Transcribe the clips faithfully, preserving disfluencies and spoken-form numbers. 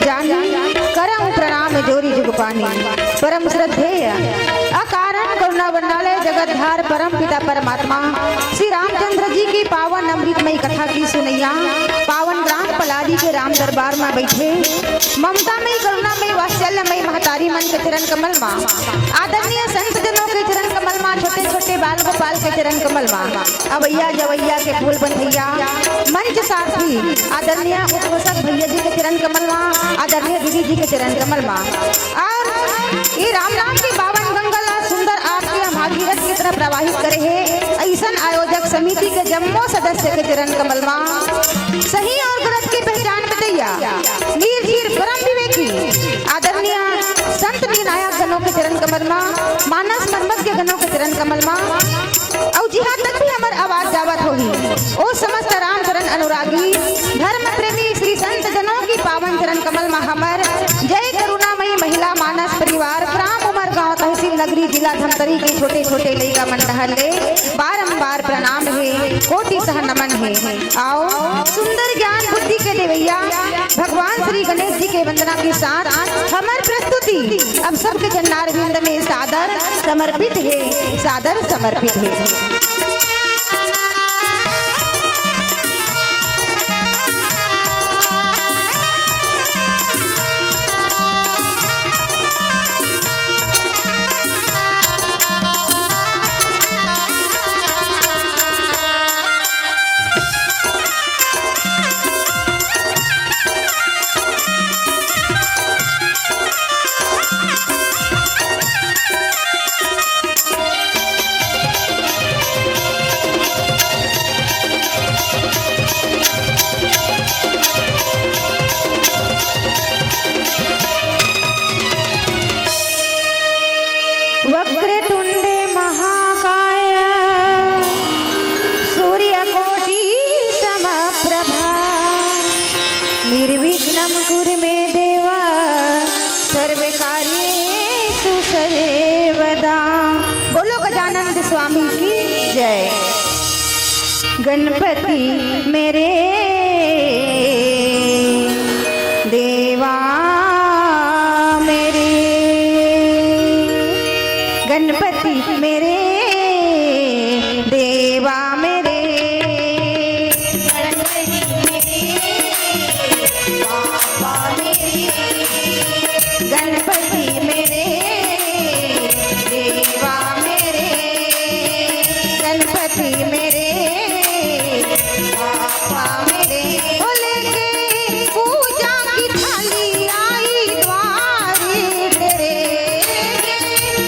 जानी, करम प्रणाम जोरी जुग पानी। परम श्रद्धेय अकारण करुणा वर्णालय जगत धार परम पिता परमात्मा श्री रामचंद्र जी की पावन अमृतमयी कथा की सुनैया, पावन ग्राम पलारी के राम दरबार में बैठे ममतामयी करुणामयी वात्सल्यमयी महतारी मन के चरण कमल मा आदरणीय संत जनों के चरण कमल मा, छोटे छोटे बाल गोपाल के चरण कमल मा, अवैया जवैया के फूल बंधैया, मंच सारथी आदरणीय उद्घोषक भैया जी के चरण कमल मा, आदरणीय दीदी जी के चरण कमल मा। और ये राम नाम की पावन गंगा ला सुंदर आरती हम भागीरथ की तरह प्रवाहित करे हे। ऐसन आयोजक समिति के जम्मो सदस्य के चरण कमल मा, सही और गलत की पहचान बतैया, नीर धीर परम विवेकी आदरणीय संत निर्णायक जनों के चरण कमल मा, मानस मर्मज्ञ जनों के चरण कमल मा, अउ जिहां तक भी हमर आवाज जावत होही, ओ समस्त राम चरण अनुरागी, धर्म प्रेमी श्री संत जनों की पावन चरण कमल मा हमर जय करुणामयी महिला मानस परिवार, ग्राम उमरगांव, तहसील नगरी, जिला धमतरी के छोटे छोटे लइका मन डहर ले बारंबार प्रणाम हे, कोटि सह नमन हे। आओ, सुंदर ज्ञान बुद्धि के देवैया भगवान श्री गणेश जी के वंदना के साथ हमर प्रस्तुति अब सबके चरणारविंद में सादर समर्पित हे, सादर समर्पित हे। वक्रतुंडे महाकाय सूर्यकोटि समप्रभा। निर्विघ्नं कुरु मे देव सर्वकार्येषु सर्वदा। बोलो गजानंद स्वामी की जय। गणपति मेरे देवा मेरे, गणपति मेरे देवा मेरे, गणपति मेरे पापा मेरे, गणपति मेरे देवा मेरे, गणपति मेरे पापा मेरे। ओ लेके पूजा की थाली आई द्वारे तेरे,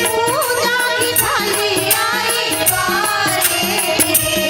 पूजा की थाली आई द्वारे तेरे।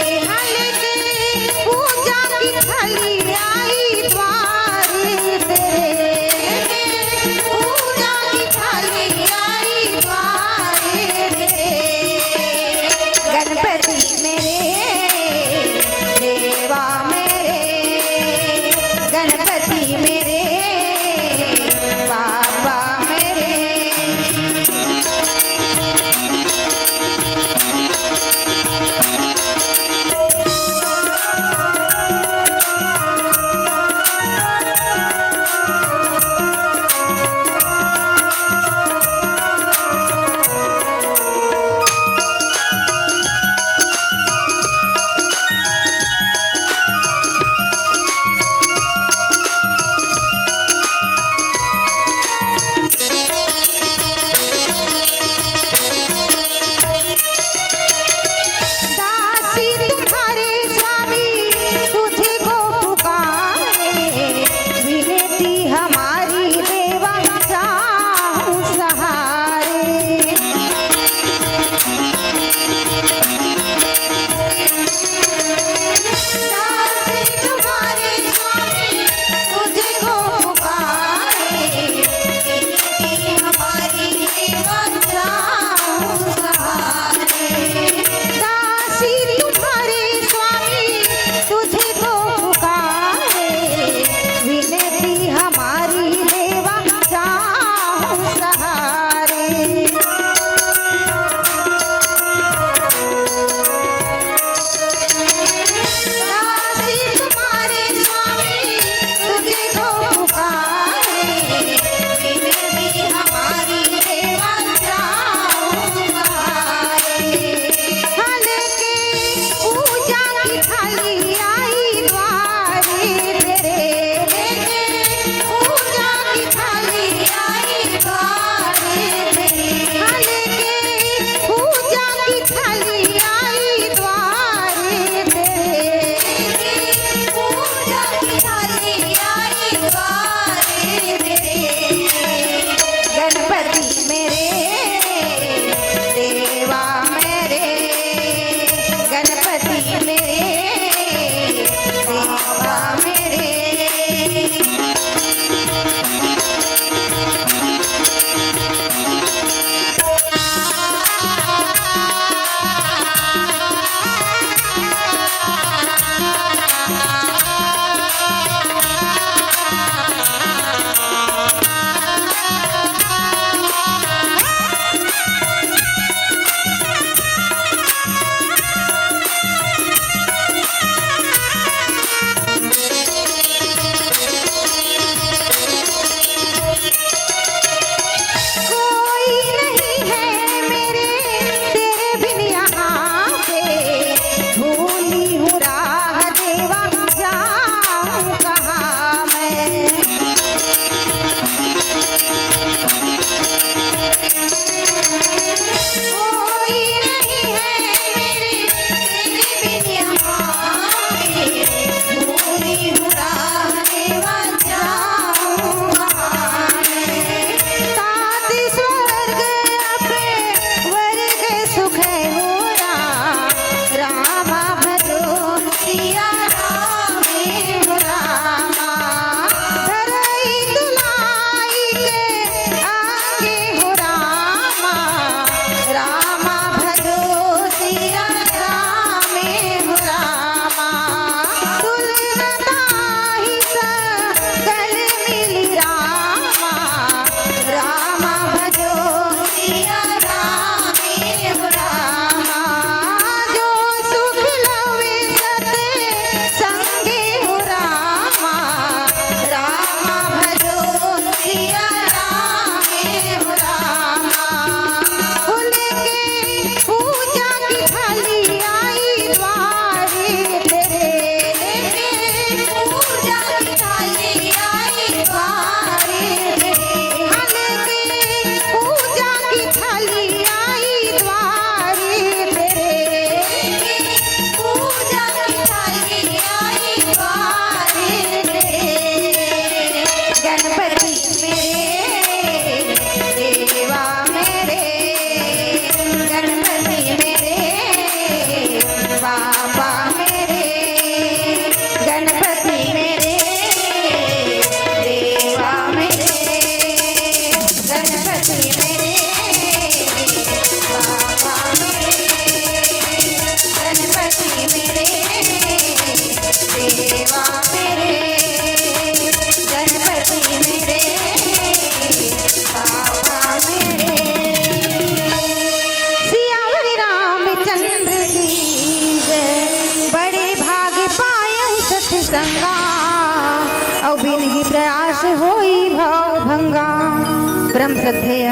श्रद्धेय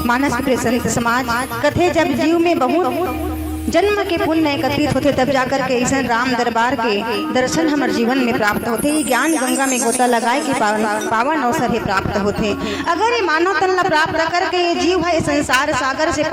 मानस प्रिय संत समाज, कथे जब जीव में बहुत जन्म के पुण्य एकत्रित होथे, तब जाकर के ऐसन राम दरबार के दर्शन हमर जीवन में प्राप्त होथे। ये ज्ञान गंगा में गोता लगाए के पावन, पावन अवसर हे प्राप्त होथे। अगर ये मानव तन ला प्राप्त करके ये जीव है संसार सागर से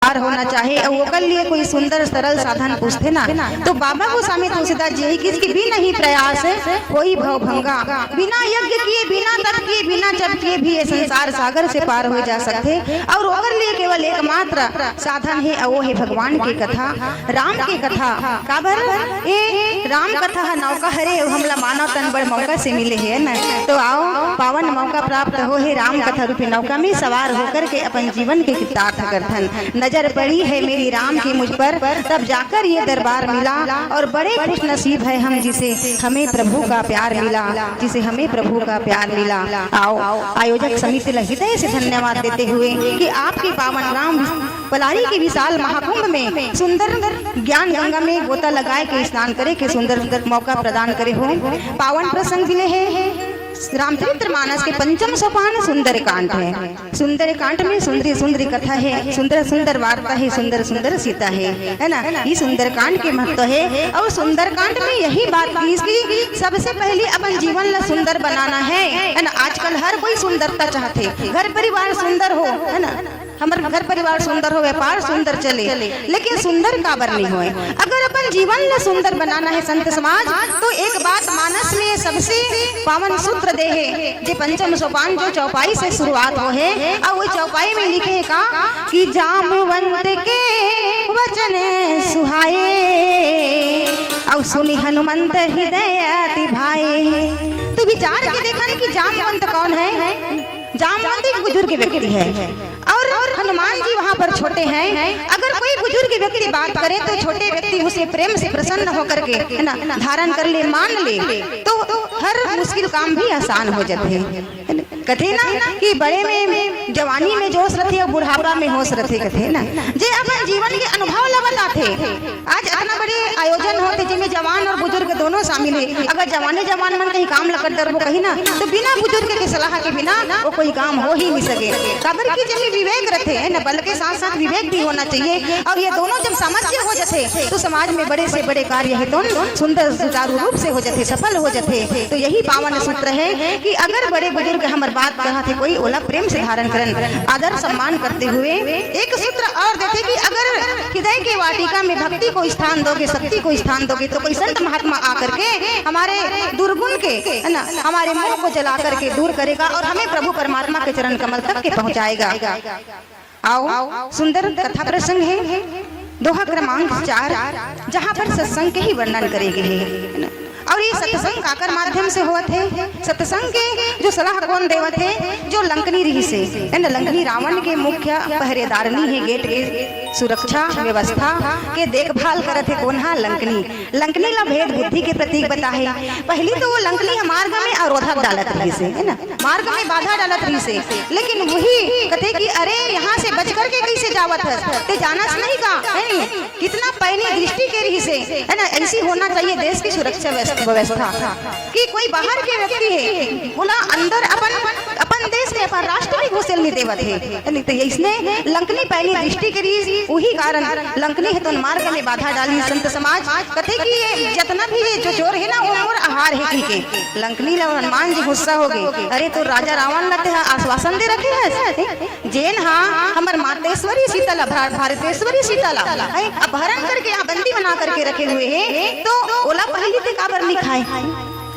पार होना चाहे, अउ ओकर लिए कोई सुंदर सरल साधन पूछथे ना, तो बाबा गोस्वामी तुलसीदास जी यही किस कि बिना ही प्रयास होई भव भंगा। बिना यज्ञ किए, बिना तप किए, बिना जप किए भी ये संसार सागर से पार हो जा सकथे। अउ ओकर लिए केवल एकमात्र साधन हे, अउ वो हे भगवान के कथा, राम के कथा। काबर ये राम कथा ह नौका हरे, अउ हमला मानव तन बड़ मौका से मिले हे ना। तो आओ, पावन मौका प्राप्त हो हे, राम कथा रूपी नौका में सवार होकर के अपन जीवन के कृतार्थ करथन। नजर पड़ी है मेरी राम की मुझ पर, तब जाकर ये दरबार मिला, और बड़े खुश नसीब है हम जिसे हमें प्रभु का प्यार मिला, जिसे हमें प्रभु का प्यार मिला। आओ, आयोजक समिति ला हृदय से धन्यवाद देते हुए कि आपके पावन राम पलारी के विशाल महाकुंभ में सुंदर ज्ञान गंगा में गोता लगाए के स्नान करे के सुंदर, सुंदर मौका प्रदान करे हो। पावन प्रसंग मिले हे। रामचरित्र मानस के पंचम सोपान सुंदरकांड हे। सुंदरकांड में सुंदरी, सुंदरी कथा हे, सुंदर, सुंदर वार्ता हे, सुंदर, सुंदर सीता हे, है ना? ये सुंदरकांड के महत्व हे। अउ सुंदरकांड में यही बात किस कि सबसे पहले अपन जीवन ला सुंदर बनाना हे, है ना? आजकल हर कोई सुंदरता चाहथे, घर परिवार सुंदर हो, है ना? हमर घर परिवार सुंदर हो, व्यापार सुंदर चले, लेकिन सुंदर काबर नहीं होए? अगर अपन जीवन ला सुंदर बनाना हे संत समाज, तो एक बात मानस में सबसे पावन सूत्र दे हे, जे पंचम सोपान जो चौपाई से शुरुआत हो हे, अउ वो चौपाई में लिखे हे का कि जामवंत के वचन सुहाए, अउ सुनि हनुमंत हृदय अति भाए। तो विचार के देखन कि जामवंत कौन हे? जामवंत एक बुजुर्ग व्यक्ति हे अउ हनुमान जी वहाँ पर छोटे हे। अगर कोई बुजुर्ग व्यक्ति बात करे तो छोटे व्यक्ति उसे प्रेम से प्रसन्न होकर के, है ना, धारण कर ले, मान ले, तो हर मुश्किल काम भी आसान हो जाथे। कथे ना कि बड़े में जवानी में जोश रथे अउ बुढ़ापा में होश रथे, कथे ना। जे अपन जीवन के अनुभव ला बताथे। आज इतना बड़े आयोजन होथे, जेमे जवान अउ बुजुर्ग दोनों शामिल हे। अगर जवाने जवान मन कहीं काम ला कर डरबो कही ना, तो बिना बुजुर्ग के सलाह के बिना वो कोई काम हो ही नहीं सके। काबर कि जेमे विवेक रथे, है ना, बल के साथ साथ विवेक भी होना चाहिए। अउ ये दोनों जब सामंजस्य हो जाथे, तो समाज में बड़े से बड़े कार्य हे तो सुंदर सुचारू रूप से हो जाथे, सफल हो जाथे। तो यही पावन सूत्र हे कि अगर बड़े बुजुर्ग हमर बात कहत हे कोई, ओला प्रेम से धारण करन, आदर सम्मान करते हुए। एक सूत्र और देथे कि अगर हृदय के वाटिका में भक्ति को स्थान दोगे, शक्ति को स्थान दोगे, तो कोई संत महात्मा आकर के हमारे दुर्गुण के, है ना, हमारे मोह को जला करके दूर करेगा और हमें प्रभु परमात्मा के चरण कमल तक के पहुंचाएगा। आओ, सुंदर कथा प्रसंग हे, दोहा क्रमांक चार, जहाँ पर सत्संग के ही वर्णन करे गे हे। अउ ये सत्संग काकर माध्यम से होवत हे? सत्संग के जो सलाह कोन देवत हे? जो लंकनी रिहिस हे, है ना, लंकनी रावण के मुख्य पहरेदारनी हे, गेट के सुरक्षा व्यवस्था के देखभाल करत हे कोन हा? लंकनी। लंकनी ला भेद बुद्धि के प्रतीक बताहे। पहली तो वो लंकनी ह मार्ग में अवरोधक डालत रिहिस हे, है ना, मार्ग में बाधा डालत रिहिस हे, लेकिन वही कथे कि अरे, यहाँ से बच करके कैसे जावत हस? ते जानस नहीं का? है नहीं? कितना पैनी दृष्टि के रिहिस हे, है ना? ऐसी होना चाहिए देश की सुरक्षा व्यवस्थ-, व्यवस्था, कि कोई बाहर के व्यक्ति हे, ओला अंदर अपन, अपन देश में, अपन राष्ट्र में घुसे नहीं देवत हे, है नहीं? तो ये इसने लंकनी पैनी दृष्टि के रिहिस, वही कारण लंकनी हे तो मार्ग में बाधा डाली। संत समाज कथे कि ये जितना भी ये जो चोर हे ना, वो मोर आहार हे, ठीक हे। लंकनी ला हनुमान जी गुस्सा हो गे, अरे, तो राजा रावण ला तेहा आश्वासन दे रखे हस, हैं? जेन हा हमर मातेश्वरी सीता ला, भा-, भारतेश्वरी सीता ला, हैं, अपहरण करके यहाँ बंदी बना करके रखे हुए हे, तो ओला पहली ते काबर नहीं खाए?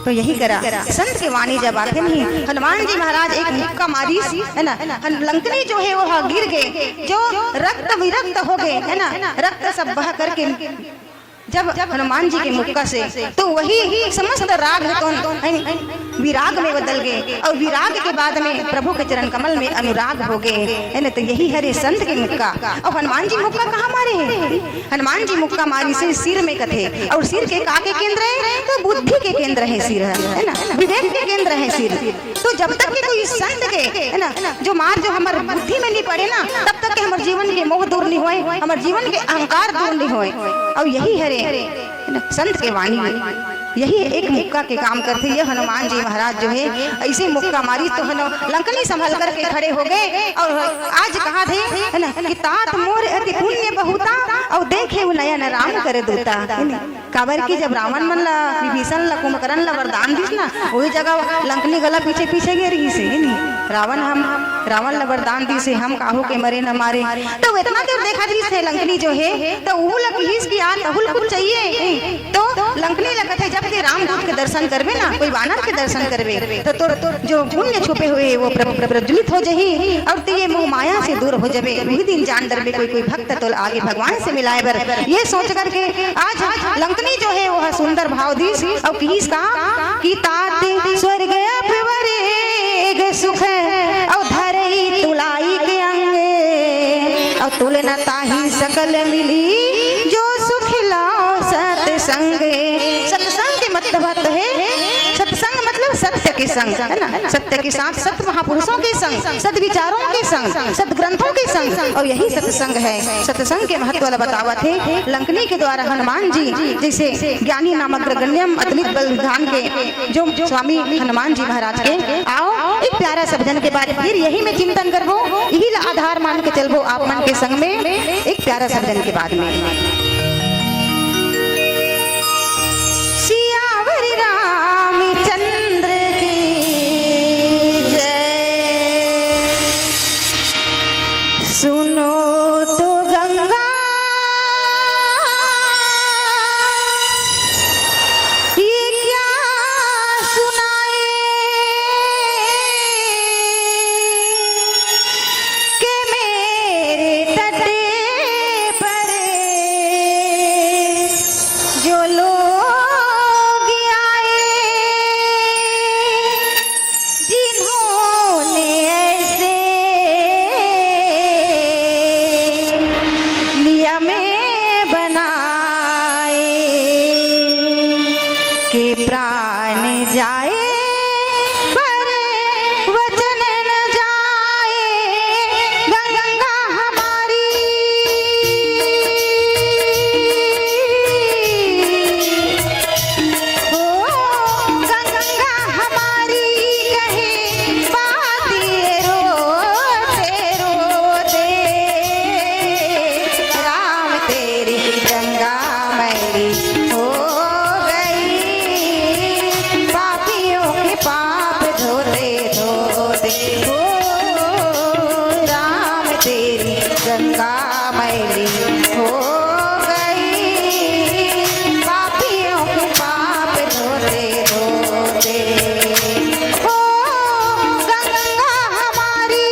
तो यही करा, संत के वाणी जब आथे नहीं, हनुमान जी महाराज एक मुक्का मारिस, है ना, हन-, लंकनी जो हे वो हा गिर गे, जो रक्त विरक्त हो गे, है ना, रक्त सब बह करके जब हनुमान जी के मुक्का से, तो वही समस्त राग हे तो विराग में बदल गे, अउ विराग के बाद में प्रभु के चरण कमल में अनुराग हो गे, है ना। तो यही हरे संत के मुक्का। अउ हनुमान जी मुक्का कहाँ मारे हे? हनुमान जी मुक्का मारिस हे सिर में कथे, अउ सिर के का के केंद्र हे? तो बुद्धि के केंद्र हे सिर, है ना, विवेक के केंद्र हे सिर। तो जब तक के कोई संत के, है ना, जो मार जो हमर बुद्धि में नहीं पड़े ना, तब तक के हमर जीवन के मोह दूर नहीं होए, हमर जीवन के अहंकार दूर नहीं होए। अउ यही हरे, है ना, संत के वाणी। यही एक मुक्का के काम करथे। ये हनुमान जी महाराज जो हे, अइसे मुक्का मारिस तो हनु-, लंकनी संभल करके खड़े हो गे। अउ आज कहाथे, हे ना, कि तात मोर अति पुण्य बहुता, अउ देखेंव नयन राम कर दूता, हे ना। काबर कि जब रावण मन ला, विभीषण ला, कुंभकर्ण ला वरदान दिस ना, ओही जगह लंकनी घला पीछे पीछे गे रहिस हे, हे ना। रावण हम, रावण ला वरदान दिस हे, हम काहू के मरे न मारे। त ओ एतना देर देखत रहिस हे लंकनी जो हे, त ओहू ला किहिस कि यार, तहू ला कुछ चाहिए। त लंकनी ला कथे, जब तैं रामदूत के दर्शन करबे ना, कोई वानर के दर्शन करबे, त तोर, तोर जो पुण्य छुपे हुए हे, वो प्र-, प्र-, प्रज्वलित हो जाही, अउ तैं ये मोह माया से दूर हो जाबे। उही दिन जान डरबे, कोई, कोई भक्त तोला आगे भगवान से मिलाए बर। ये सोच करके आज लंकनी जो हे, वो सुंदर भाव दिस, अउ किहिस का कि तात स्वर्ग अपवर एक सुख, अउ धरई तुलाई के अंग, अउ तुलना ताहि सकल मिली, जो सुख लाव सतसंग। सत्संग के मतलब हे, सत्संग मतलब सत्य के संग, हे ना? सत्य के साथ, सत महापुरुषों के संग, सद विचारों के संग, सद ग्रंथों के संग, अउ यही सत्संग हे। सत्संग के महत्व ला बतावत हे लंकनी के द्वारा हनुमान जी, जइसे ज्ञानी नाम अग्रगण्यम, अतुलित बल विधान के जो स्वामी हनुमान जी महाराज के। आओ, एक प्यारा सा भजन के बाद फिर यही में चिंतन करबो, इही ला आधार मान के चलबो आप मन के संग में। एक प्यारा सा भजन के बाद में। सियावर रामचंद्र की जय। सुनो तो गंगा, ये क्या सुनाए कि मेरे तट पर जो लोग आए, जिन्होंने ऐसे नियम बनाए कि प्राण जाए पर वचन न जाए। गंगा हमारी, ओ गंगा हमारी कहे बात ये रोते रोते। राम तेरी गंगा मैली हो गई, पापियों के पाप धोते धोते। हो राम तेरी गंगा मैली हो गई, पापियों के पाप धोते धोते। हो गंगा हमारी,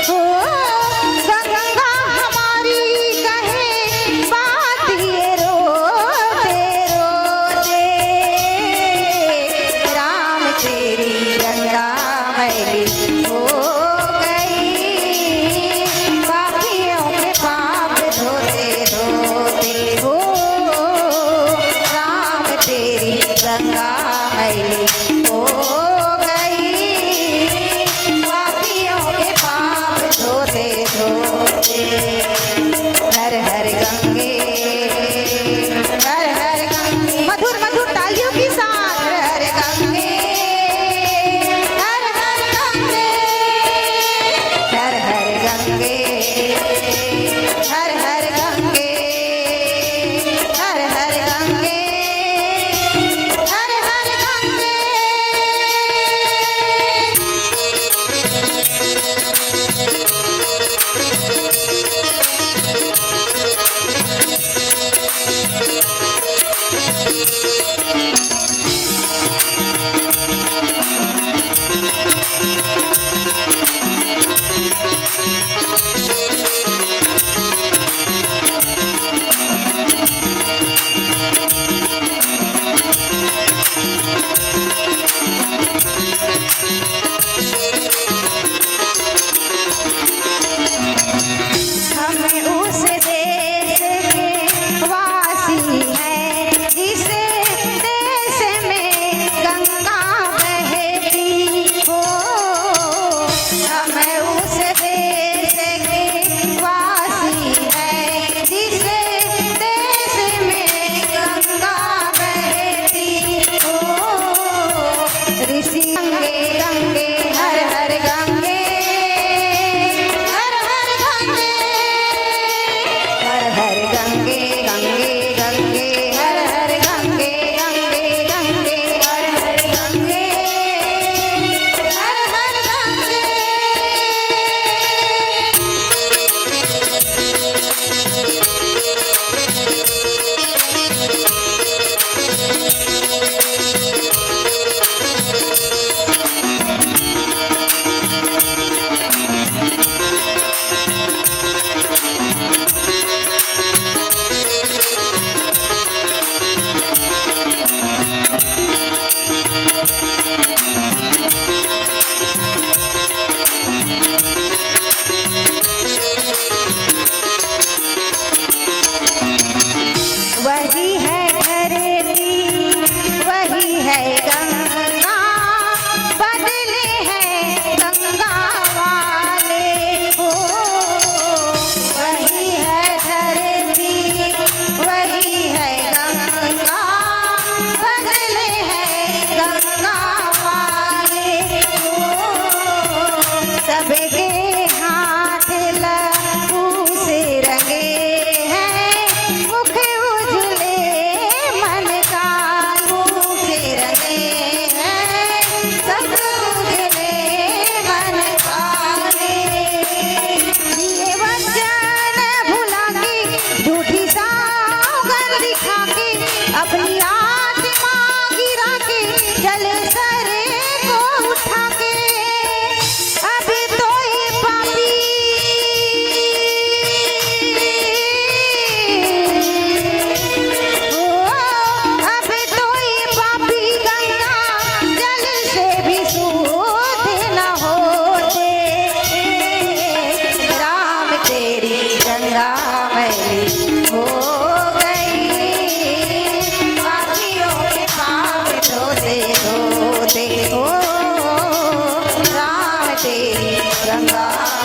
हो गंगा हमारी कहे बात ये रोते रोते। राम तेरी गंगा मैली हो गई, पापियों के पाप धोते धोते। हो राम तेरी गंगा मैली हो गई, पापियों के पाप धोते धोते। हर हर गंगे, हर हर गंगे। मधुर मधुर तालियों के साथ। हर हर गंगे, हर हर गंगे।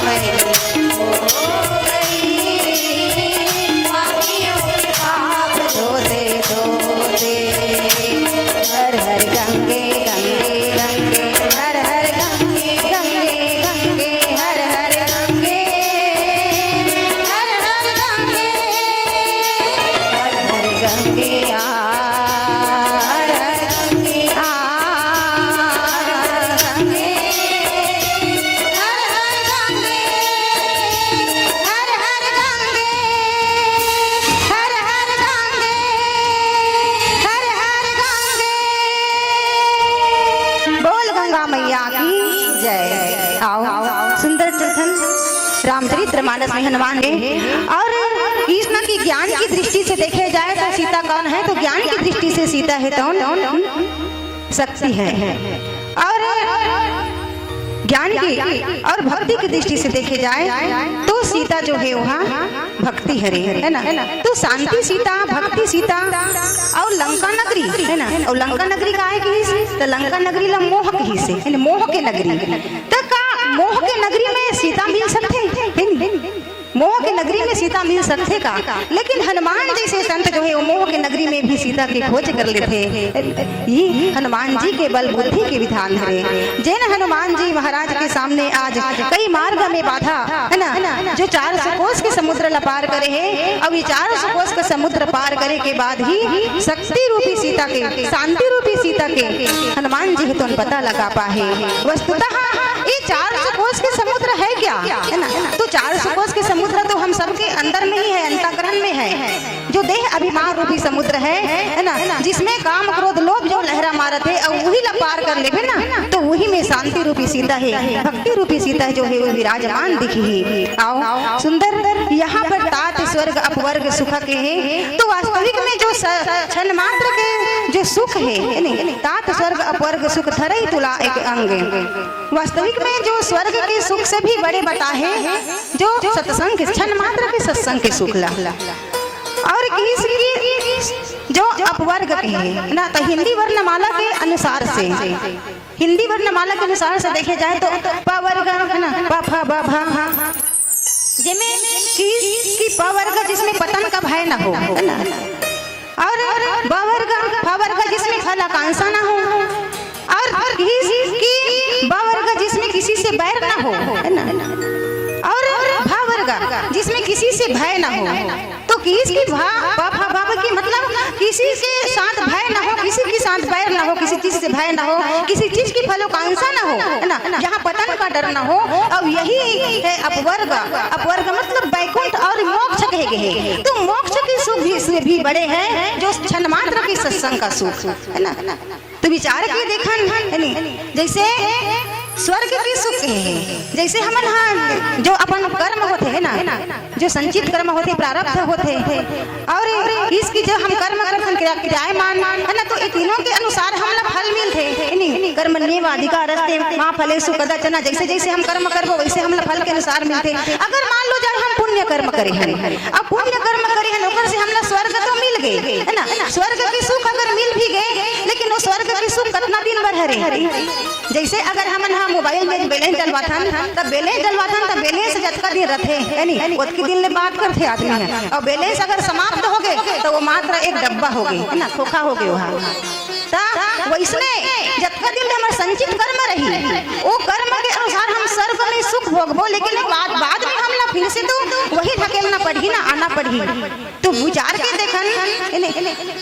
हो गई, पापियों के पाप धोते धोते। हर हर गंगे, गंगे, गंगे, हर हर गंगे, गंगे, गंगे, हर हर गंगे, हर हर गंगे, हर हर गंगे, आ, हर हर गंगे, आ, गंगे, हर हर गंगे, हर हर गंगे, हर हर गंगे, हर हर गंगे। बोल गंगा मैया की जय। आओ, सुंदर चरितन रामचरित्र मानस में हनुमान के। और कृष्ण की ज्ञान की दृष्टि से देखे जाए तो सीता कौन है? तो ज्ञान की दृष्टि से सीता है कौन? शक्ति है। और ज्ञान की और भक्ति की दृष्टि से देखे जाए तो सीता जो है वहाँ भक्ति हरे, है ना? तो शांति सीता, भक्ति सीता और लंका नगरी, है ना? और लंका नगरी का है कि तो लंका नगरी ला मोह कहिसे, है ना? मोह के नगरी। तो का मोह के नगरी में सीता मिल सकथे? है नी? मोह के नगरी में सीता मिल सकथे का? लेकिन हनुमान जैसे संत जो है वो मोह के नगरी में भी सीता की खोज कर लेथे। ये हनुमान जी के बल बुद्धि के विधान हरे। जेन हनुमान जी महाराज के सामने आज कई मार्ग में बाधा, है ना, जो चार सौ कोस के समुद्र ला पार करे हे, अउ ये चार सौ कोस के समुद्र पार करे के बाद ही शक्ति रूपी सीता के, शांति रूपी सीता के हनुमान जी हे तो पता लगा पाहे। वस्तुतः ये चार सौ कोस के समुद्र है क्या, है ना? तो चार सौ कोस के समुद्र तो हम सबके अंदर में ही है, अंतःकरण में है। जो देह अभिमान रूपी समुद्र है, है ना, जिसमें काम क्रोध लोभ जो लहरा मारत हे, अउ वही ला पार कर लेबे ना, तो वही में शांति रूपी सीता है, भक्ति रूपी सीता है जो है वो विराजमान दिखही। आओ सुंदर, यहाँ पर तात स्वर्ग अपवर्ग सुख के है, तो वास्तविक में जो स-, क्षण मात्र के जो सुख है, है नी, तात स्वर्ग अपवर्ग सुख धरई तुला एक अंग। वास्तविक में जो स्वर्ग के सुख से भी बड़े बताहे जो सत्संग के, क्षण मात्र के सत्संग के सुख ला। और किस की जो अपवर्ग के है ना, तो हिंदी वर्णमाला के अनुसार से, हिंदी वर्णमाला के अनुसार से देखे जाए तो प वर्ग है ना, प फ ब भ, जेमे कि, कि प वर्ग जिसमें पतन का भय ना हो, है ना, और ब वर्ग, फ वर्ग जिसमें फलाकांक्षा ना हो, और किस की ब वर्ग जिसमें किसी से बैर ना हो, है ना, और भ वर्ग जिसमें किसी से भय ना हो। तो किस की भा, प फ ब भ की मतलब किसी के साथ भय ना हो, किसी के साथ बैर ना हो, किसी चीज से भय ना हो, किसी चीज की फलोकांक्षा ना हो, है ना, जहाँ पतन का डर ना हो। और यही है अपवर्ग। अपवर्ग मतलब बैकुंठ और मोक्ष कहे गए हैं। तो मोक्ष के सुख भी, से भी बड़े हैं जो क्षण मात्र के सत्संग का सुख, है ना। तो विचार के देखन, है नी, जैसे स्वर्ग के सुख है, जैसे हमन हा जो अपन कर्म होथे, है ना, जो संचित कर्म होथे, प्रारब्ध होथे, और इसकी जो हम कर्म करथन, क्रिया-, क्रियायमान, है ना, तो ये तीनों के अनुसार हमला फल मिलथे, है नी? कर्मण्येवाधिकारस्ते मा फलेषु कदाचन। जैसे जैसे हम कर्म करबो, वैसे हमला फल के अनुसार मिलथे। अगर मान लो, जब हम पुण्य कर्म करे हन, अब पुण्य कर्म करे हन, ओकर से हमला स्वर्ग तो मिल गए, है ना? स्वर्ग के सुख अगर मिल भी गए, लेकिन वो स्वर्ग के सुख कितना दिन भर हरे? जैसे अगर हमन हा मोबाइल में बैलेंस डलवाथन, तब बैलेंस डलवाथन, तब बैलेंस जतका दिन रथे, है नी, ओतकी दिन ले बात करथे आदमी ह। और बैलेंस अगर समाप्त हो गए, तो वो मात्र एक डब्बा हो गए, है ना, खोखा हो गए वहाँ। त वैसने जतका दिन ले हमर संचित कर्म रही, वो कर्म के अनुसार हम स्वर्ग में सुख भोगबो, लेकिन एक बात, बाद में हमला फिर से तो वही ढकेलना पड़ही ना, आना पड़ही। तो विचार के देखन, है नी,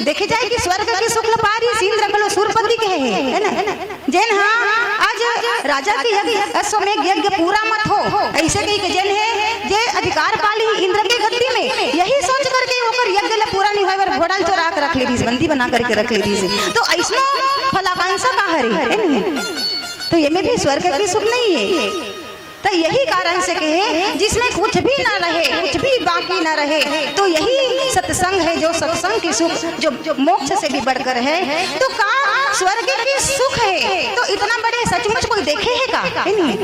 देखे जाए कि स्वर्ग के सुख ल पा रहिस इंद्र घलो, सूरपति के हे, है ना? जेन हा आज राजा के यज्ञ, अश्वमेघ यज्ञ पूरा मत हो, ऐसे कही के जेन हे, जे अधिकार पा लिही इंद्र के गद्दी में, यही सोच करके ओकर यज्ञ ल पूरा नहीं होए बर घोड़ा ल चोरा के रख ले रहिस, बंदी बना करके रख ले रहिस। तो ऐसनो फलाकांक्षा का हरे, है नी? तो ये में भी स्वर्ग के सुख नहीं है। तो यही कारण से कहे, जिसमें कुछ भी ना रहे, कुछ भी बाकी ना रहे, तो यही सत्संग है, जो सत्संग की सुख, जो, जो मोक्ष से भी बढ़कर है। तो का स्वर्ग की सुख है, तो इतना बड़े सचमुच कोई देखे है का? है नहीं?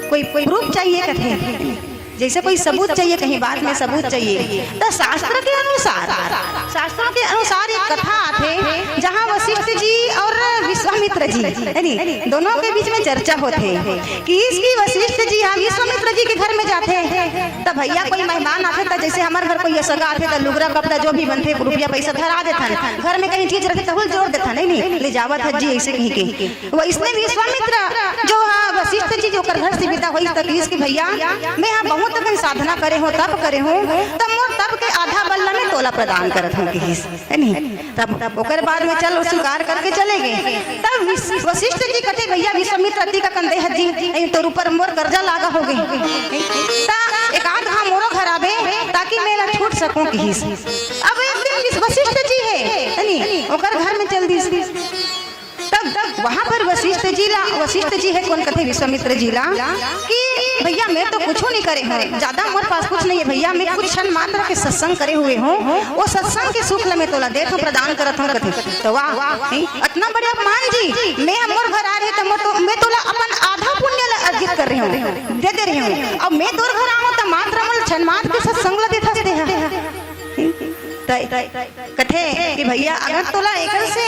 कोई, कोई प्रूफ चाहिए कथे? जैसे कोई सबूत चाहिए, कहीं बात में सबूत चाहिए, तो शास्त्र के अनुसार, शास्त्रों के अनुसार एक कथा आथे, जहाँ वशिष्ठ जी और विश्वामित्र जी, है नी, दोनों के बीच में चर्चा होथे कि इसकी वशिष्ठ जी यहाँ विश्वामित्र जी के घर में जाथे, तब भैया कोई मेहमान आथे, तो जैसे हमारे घर कोई सगा आथे, तो लुगरा कपड़ा जो भी बनथे, रुपया पैसा धरा देथन, घर में कहीं चीज रखे तो हुल जोड़ देथन, नहीं, नहीं, ले जावत हस जी, ऐसे कहीं के। वइसने विश्वामित्र जो हा वशिष्ठ जी जो ओकर घर से विदा होइस, त कहिस कि भैया, मैं हा बहुत अकन साधना करे हों, तप करे हों, त मोर तप के आधा बल्ला में तोला प्रदान करत हों, कहिस, है नी? तब ओकर बाद में चल वो स्वीकार करके चले गे। तब विश-, वशिष्ठ जी कथे, भैया विश्वामित्र, अतिक अकन दे हस जी, नहीं तोर ऊपर मोर कर्जा लागा होगे, त एक आध घांव मोरो घर आबे, ताकि मैं एला छूट सकूं, कहिस। अब एक दिन विश-, वशिष्ठ जी हे, है नी? ओकर घर में चल दिस। तब वहां पर वशिष्ठ जी ला, वशिष्ठ जी हे कोन कथे विश्वामित्र जी ला कि भैया मैं तो कुछू नहीं करे हों, ज्यादा मोर पास कुछ नहीं हे भैया, मैं कुछ क्षण मात्र के सत्संग करे हुए हों, वो सत्संग के सुख ला मैं तोला देत हों, प्रदान करत हों कथे। त वाह, नहीं, अतना बड़े अपमान जी, मैं हा मोर घर आ रहे त मोर तो, मैं तोला अपन आधा पुण्य ला अर्जित कर रहे हों, दे दे रहे हों, अब मैं तोर घर आऊं त मात्र मोला क्षण मात्र के सत्संग ला देथस तेहा। त कथे कि भैया अगर तोला एकर से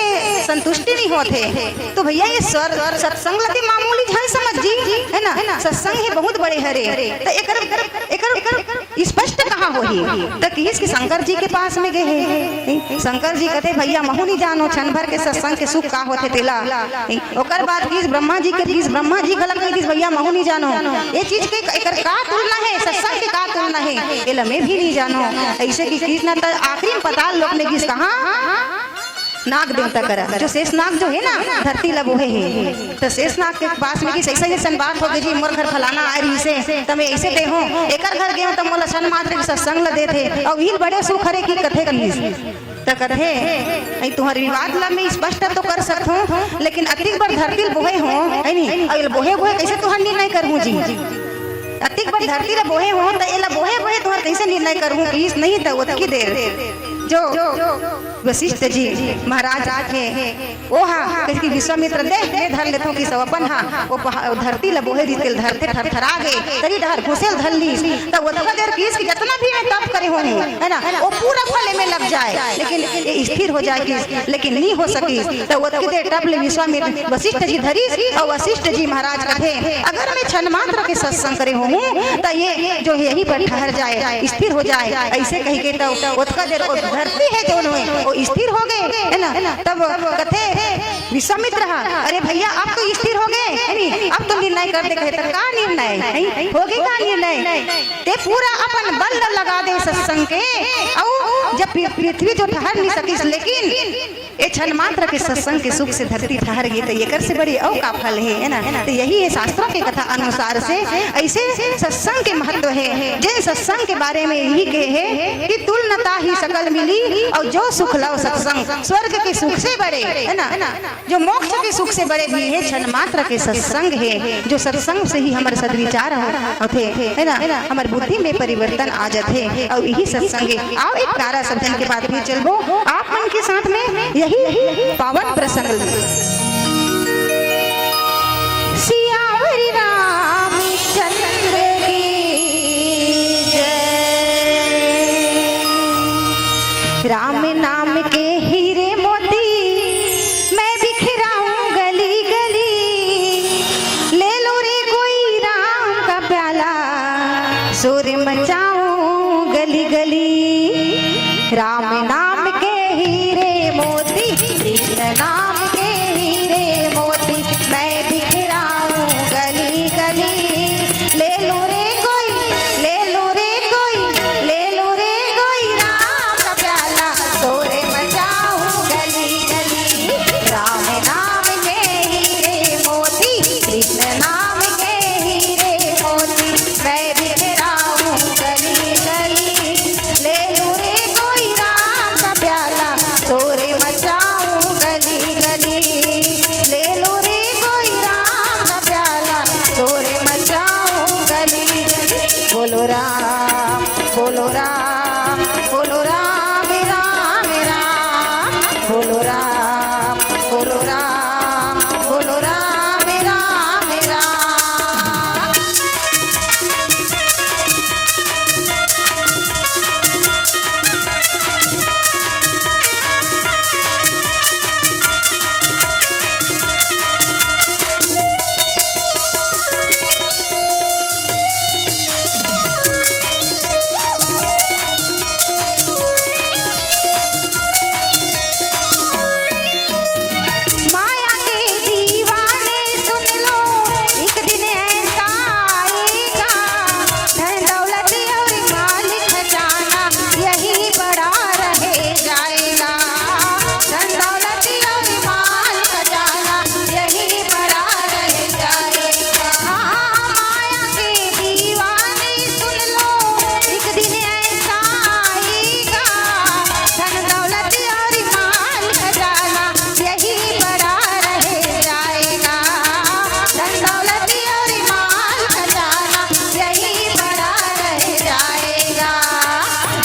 संतुष्टि नहीं होत हे, तो भैया ये स्वर, सत्संग ला ते मामूली झन समझ जी, है ना? सत्संग हे बहुत बड़े हरे। त एकर, एकर, एकर स्पष्ट कहाँ होही? त कहिस कि शंकर जी के पास में गे हे। शंकर जी कथे, भैया महू नहीं जानों, क्षण भर के सत्संग के सुख का होथे तेला। ओकर बाद कहिस ब्रह्मा जी के, कहिस ब्रह्मा जी घलक कहिस, भैया महू नहीं जानों, ये चीज के एकर का तुलना हे, सत्संग के का तुलना हे, एला मैं भी नहीं जानों। ऐसे कहिस, कहिस ना, त आखिरी में पताल लोक में गिस कहाँ? नाग देवता करा, जो शेष नाग जो हे ना, धरती ला बोहे हे, त शेष नाग के पास में गिस, ऐसे ऐसन बात होगे जी, मोर घर फलाना आए रहिसे, त मैं ऐसे दे हों, एकर घर गे हों, त मोला क्षण मात्र के सत्संग ला देथे, अउ इही बड़े सुख हरे कि कथे कहिस। त कथे, "अई तुंहर विवाद ला मैं स्पष्ट तो कर सकत हों, लेकिन अतिक बड़ धरती ल बोहे हों, है नी? अउ एला बोहे बोहे कइसे तुंहर निर्णय करहूं जी? अतिक बड़ धरती ल बोहे हों, त एला बोहे बोहे तुंहर कइसे निर्णय करहूं?" कहिस, "नहीं त ओतकी देर जो वशिष्ठ जी महाराज हे, ओ हा कहिस कि विश्वामित्र दे, मैं धर लेथों," कहिस अपन हा, ओ पहा-, ओ धरती ल बोहे रिहिस तेला धरथे, थरथरा गे, तरी डहर घुसे ल धर लिस, त ओतका देर कहिस कि जतना भी मैं तप करे हों, है ना, वो पूरा फल में लग जाए, लेकिन ये स्थिर हो जाए कहिस, लेकिन नहीं हो सकिस। त ओतकी देर टप ले विश्वामित्र वशिष्ठ जी धरिस, अउ वशिष्ठ जी महाराज कथे, "अगर मैं क्षण मात्र के सत्संग करे हों, त ये जो यहीं पर ठहर जाए, स्थिर हो जाए," ऐसे कहि के त ओतका देर वो धरती हे जौन हे, वो स्थिर हो गे, है ना। तब कथे विश्वामित्र हा, "अरे भैया, अब तो स्थिर हो गे, है नी? अब तो निर्णय कर दे," कहे, "त का निर्णय, हैं? हो गे का निर्णय?" ते पूरा अपन बल ल लगा दे सत्संग के, अउ जब पृ-, पृथ्वी जो ठहर नहीं सकिस, लेकिन ए क्षण मात्र के सत्संग के सुख से धरती ठहर गे, त एकर से बड़ी अउ का फल हे, है ना? त यही हे शास्त्रों के कथा अनुसार से, ऐसे सत्संग के महत्व हे। जेन सत्संग के बारे में यही कहे हे कि "तुल न ताहि सकल मिली, अउ जो सुख लव सत्संग।" स्वर्ग के सुख से बड़े, है ना? जो मोक्ष के सुख से बड़े भी हे, क्षण मात्र के सत्संग हे, जो सत्संग से ही हमर सद्विचार हो-, होथे, है ना, हमर बुद्धि में परिवर्तन आ जाथे। अउ यही सत्संग हे। आओ एक नारा सब झन के बाद फिर चलबो आप मन के साथ में यही पावन प्रसंग। सियावर रामचंद्र की जय। राम नाम के हीरे मोती मैं बिखराऊं गली गली। ले लो रे कोई राम का प्याला, शोर मचाऊं गली गली। राम नाम के हीरे मोती, कृष्ण नाम के हीरे मोती, मैं बिखराऊं गली गली। ले लो रे कोई, ले लो रे कोई, ले लो रे कोई राम का प्याला, शोर मचाऊं गली गली। राम नाम के हीरे मोती, कृष्ण नाम के हीरे मोती, मैं बिखराऊं गली गली। ले लो रे कोई राम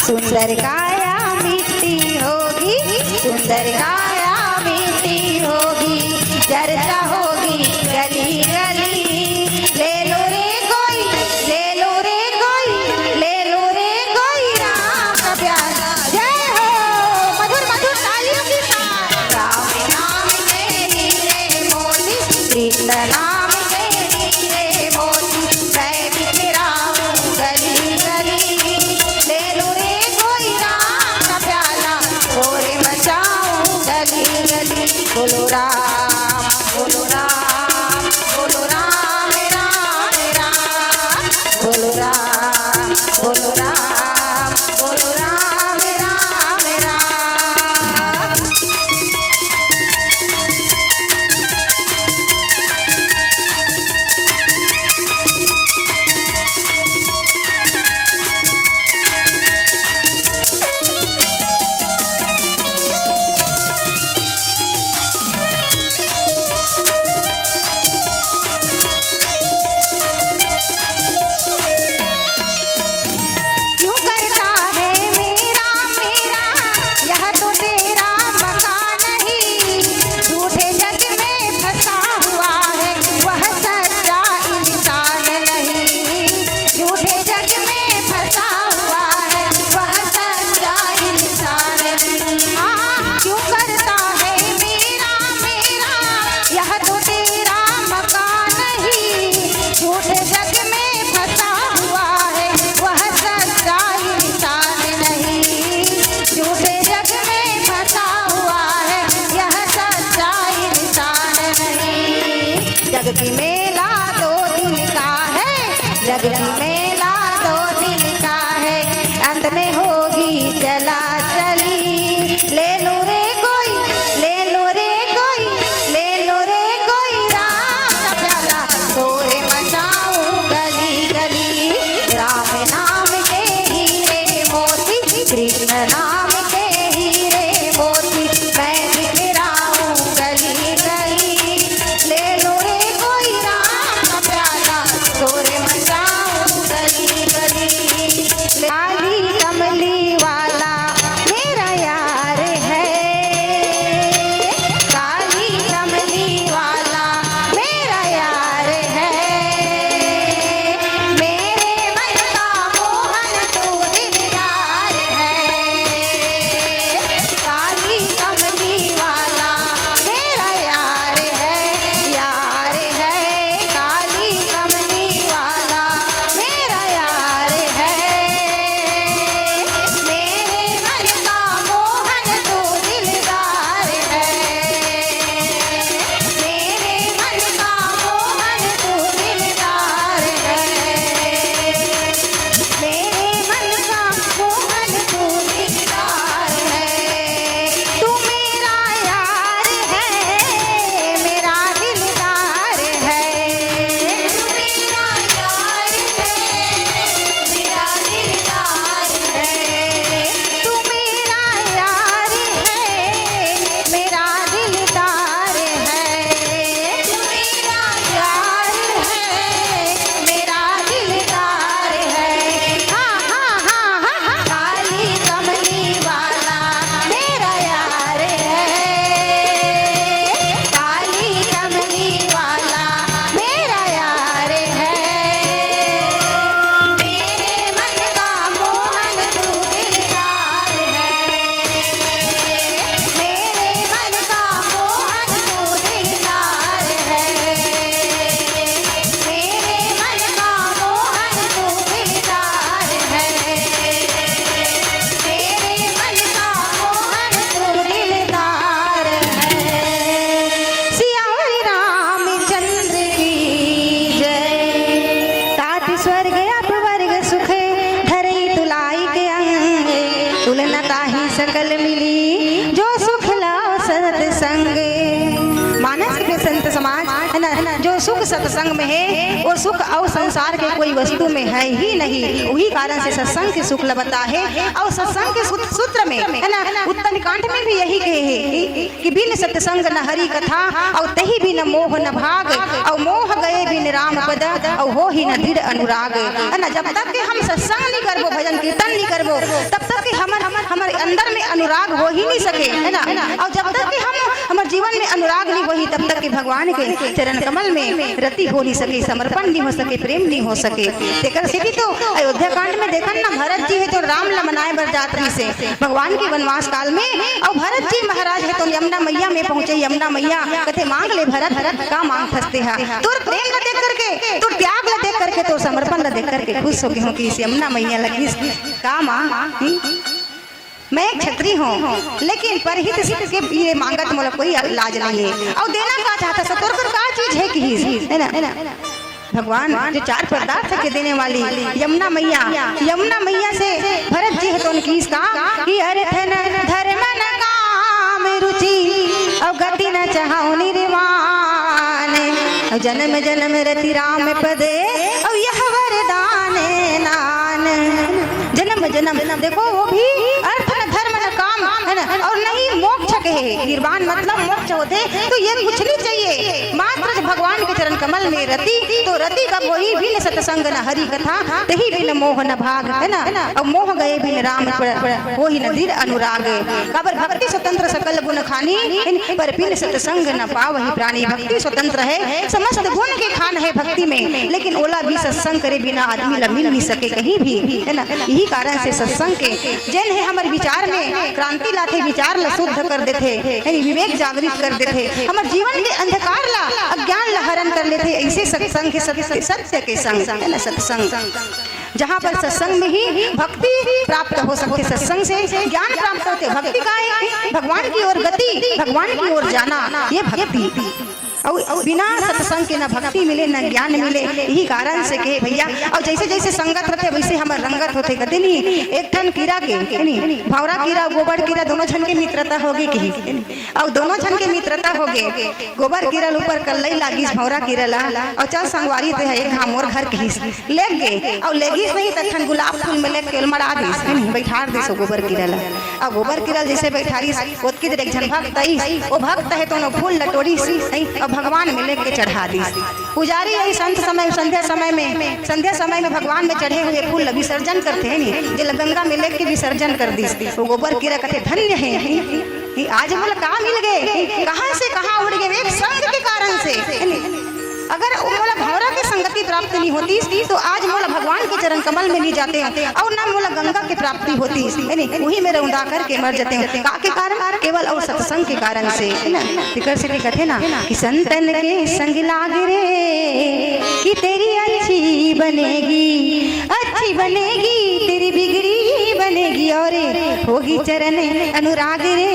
सुंदर काया मिट्टी होगी, सुंदर काया मिट्टी होगी, चर्चा होगी गली गली। ले लो रे कोई, ले लो रे कोई, ले लो रे कोई राम का प्याला। जय हो। मधुर मधुर तालियों के साथ। राम नाम के हीरे मोती, कृष्ण नाम के हीरे मोती, मैं बिखराऊं गली गली। ले लो रे कोई राम का प्याला, शोर मचाऊं गली गली। बोलो राम, बोलो राम, बोलो राम, राम, राम। बोलो राम, बोलो राम, बोलो राम, राम, राम। क्यों करता है मेरा, मेरा, यह तो तेरा मकान नहीं। झूठे जग में फंसा हुआ है वह सच्चा इंसान नहीं। झूठे जग में फंसा हुआ है वह सच्चा इंसान नहीं। हाँ, क्यों करता है मेरा, मेरा, यह तो तेरा मकान नहीं। झूठे जग में फंसा हुआ है वह सच्चा इंसान नहीं। झूठे जग में फंसा हुआ है यह सच्चा इंसान नहीं। जग की मेला दो दिन का है, जग की मेला दो दिन का है, अंत में होगी चला चली। ले लो रे कोई, ले लो रे कोई, ले लो रे कोई राम का प्याला, शोर मचाऊं गली गली। राम नाम के हीरे मोती, कृष्ण नाम के हीरे मोती, मैं बिखराऊं गली गली। ले लो रे कोई राम का प्याला, शोर मचाऊं गली गली। काली कमली वाला मेरा यार है, काली कमली वाला मेरा यार है। मेरे मन का मोहन तू दिलदार है। काली कमली वाला मेरा यार है, यार है। काली कमली वाला मेरा यार है। मेरे मन का मोहन तू दिलदार है। मेरे मन का मोहन तू दिलदार है। मेरे मन का मोहन तू दिलदार है। तू मेरा यार है, मेरा दिलदार है। तू मेरा यार है, मेरा दिलदार है। तू मेरा यार है, मेरा दिलदार है। तू मेरा यार है, मेरा दिलदार है। हाँ, हाँ, हाँ, हाँ, हाँ। काली कमली वाला मेरा यार है। काली कमली वाला मेरा यार है। मेरे मन का मोहन तू दिलदार है। मेरे मन का मोहन तू दिलदार है। मेरे मन का मोहन तू दिलदार है। मेरे मन का मोहन तू दिलदार है। सियावर रामचंद्र की जय। तात स्वर्ग अपवर्ग सुख, धरई तुलाई के अंग। तुलना ताहि सकल मिली, जो सुख लाव सतसंग। मानस के संत समाज है ना, जो सुख सत्संग में है, वो सुख और संसार के कोई वस्तु में है ही नहीं। वही कारण से सत्संग के सुख ल बताहे। और सत्संग के सूत-, सूत्र में है ना, उत्तम कांड में भी यही कहे हे कि बिन सत्संग न हरि कथा, अउ तही बिन मोह न भाग, अउ मोह गए बिन राम पद, अउ होही न दृढ़ अनुराग। है ना, जब तक कि हम सत्संग नहीं करबो, भजन कीर्तन नहीं करबो, तब तक कि हमर, हमर, हमर अंदर में अनुराग हो ही नहीं सके, है ना। अउ जब तक कि हम, हमर जीवन में अनुराग नहीं होही, तब तक कि भगवान के चरण कमल में रति हो नहीं सके, समर्पण नहीं हो सके, प्रेम नहीं हो सके। तेकर सेती तो अयोध्या कांड में देखन ना, भरत जी हे तो राम ला मनाए बर जात रहिस हे भगवान के वनवास काल में। अउ भरत जी महाराज हे तो यमुना मैया में पहुंचे। यमुना मैया कथे, "मांग ले भरत, भरत का मांग थस तेहा।" तोर प्रेम ला देख करके, तोर त्याग ला देख करके, तोर समर्पण ला देख करके खुश हो गे हों कि इस यमुना मैया लगी का मां, हम्म? मैं एक छत्री हों, लेकिन परहित के ये मांगत मोला कोई लाज नहीं हे। अउ देना का चाहत हस, तोर कर का चीज हे किहिस, है ना? भगवान जो चार पदार्थ के देने वाली यमुना मैया, यमुना मैया से भरत जी हे तो उनकी इसका कि अर्थ न धर्म न काम रुचि, अउ गति न चाहौ निर्वाण, अउ जन्म जन्म रति राम पद, अउ यह वरदान नान। जन्म जन्म, देखो, वो भी अर्थ न धर्म न काम, है ना, अउ नहीं मोक्ष कहे। निर्वाण मतलब मोक्ष होथे, तो ये कुछ नहीं चाहिए, मात्र जो भगवान के चरण कमल में रति। तो रति कब होही? बिन सत्संग न हरि कथा, तही बिन मोह न भाग, है ना। अउ मोह गए बिन राम प-, प-, होही न दृढ़ अनुराग। काबर भक्ति स्वतंत्र सकल गुण खानी, पर बिन सत्संग न पावहि प्राणी। भक्ति स्वतंत्र हे, समस्त गुण के खान हे भक्ति में, लेकिन ओला भी सत्संग करे बिना आदमी ला मिल नहीं सके कहीं भी, है ना। यही कारण से सत्संग के जेन हे हमर विचार में क्रांति लाथे, विचार ला शुद्ध कर देथे, यानी विवेक जागृत कर देथे, हमर जीवन के अंधकार ला, अज्ञान ला हरण कर लेथे। ऐसे सत्संग के सत्य, सत्य के संग, है ना, सत्संग, जहाँ पर सत्संग में ही भक्ति प्राप्त हो सकथे, सत्संग से ज्ञान प्राप्त होथे। भक्ति का हे? भगवान की ओर गति, भगवान की ओर जाना, ये भक्ति। अउ बिना सत्संग के ना भक्ति मिले, ना ज्ञान मिले। यही कारण से कहे भैया, अउ जैसे जैसे संगत रथे वैसे हमर रंगत होथे। कथे नहीं, एक ठन कीरा के, है नी, भौरा कीरा, गोबर कीरा, दोनों झन के मित्रता होगे किहिस, है नी? अउ दोनों झन के मित्रता होगे, गोबर कीरा ल ऊपर कल्लई लागिस भौरा कीरा ला, अउ चल संगवारी, तेहा एक घांव मोर घर किहिस। लेग गे, अउ लेगिस नहीं त एक ठन गुलाब फूल में लेग के ओला मड़ा दिस, है नी, बैठार दिस ओ गोबर कीरा ला। अउ गोबर कीरा ल जैसे बैठारिस, ओतकी देर एक झन भक्त आइस, ओ भक्त हे तो ओ फूल ल टोरिस, है, अउ भगवान में लेग के चढ़ा दिस। पुजारी यही संत समय, संध्या समय में, संध्या समय में भगवान में चढ़े हुए फूल ल विसर्जन करथे, है नी, जेला गंगा में लेग के विसर्जन कर दिस। ओ गोबर कीरा कथे, "धन्य हे, हे, आज मोला का मिल गे? कहाँ से कहाँ उड़ गे? एक संग के कारण से, है नी?" अगर मोला भौरा के संगति प्राप्त नहीं होतिस, तो आज मोला भगवान के चरण कमल में नहीं जातेंव, अउ ना मोला गंगा के प्राप्ति होतिस, है नी? उही में रौंदा करके मर जातेंव। का के कारण? केवल अउ सत्संग के कारण से, है ना? तेकर सेती कथे ना कि संतन के संग लाग रे, कि तेरी अच्छी बनेगी, अच्छी बनेगी, तेरी बिगड़ी बनेगी, और होगी चरण अनुराग रे,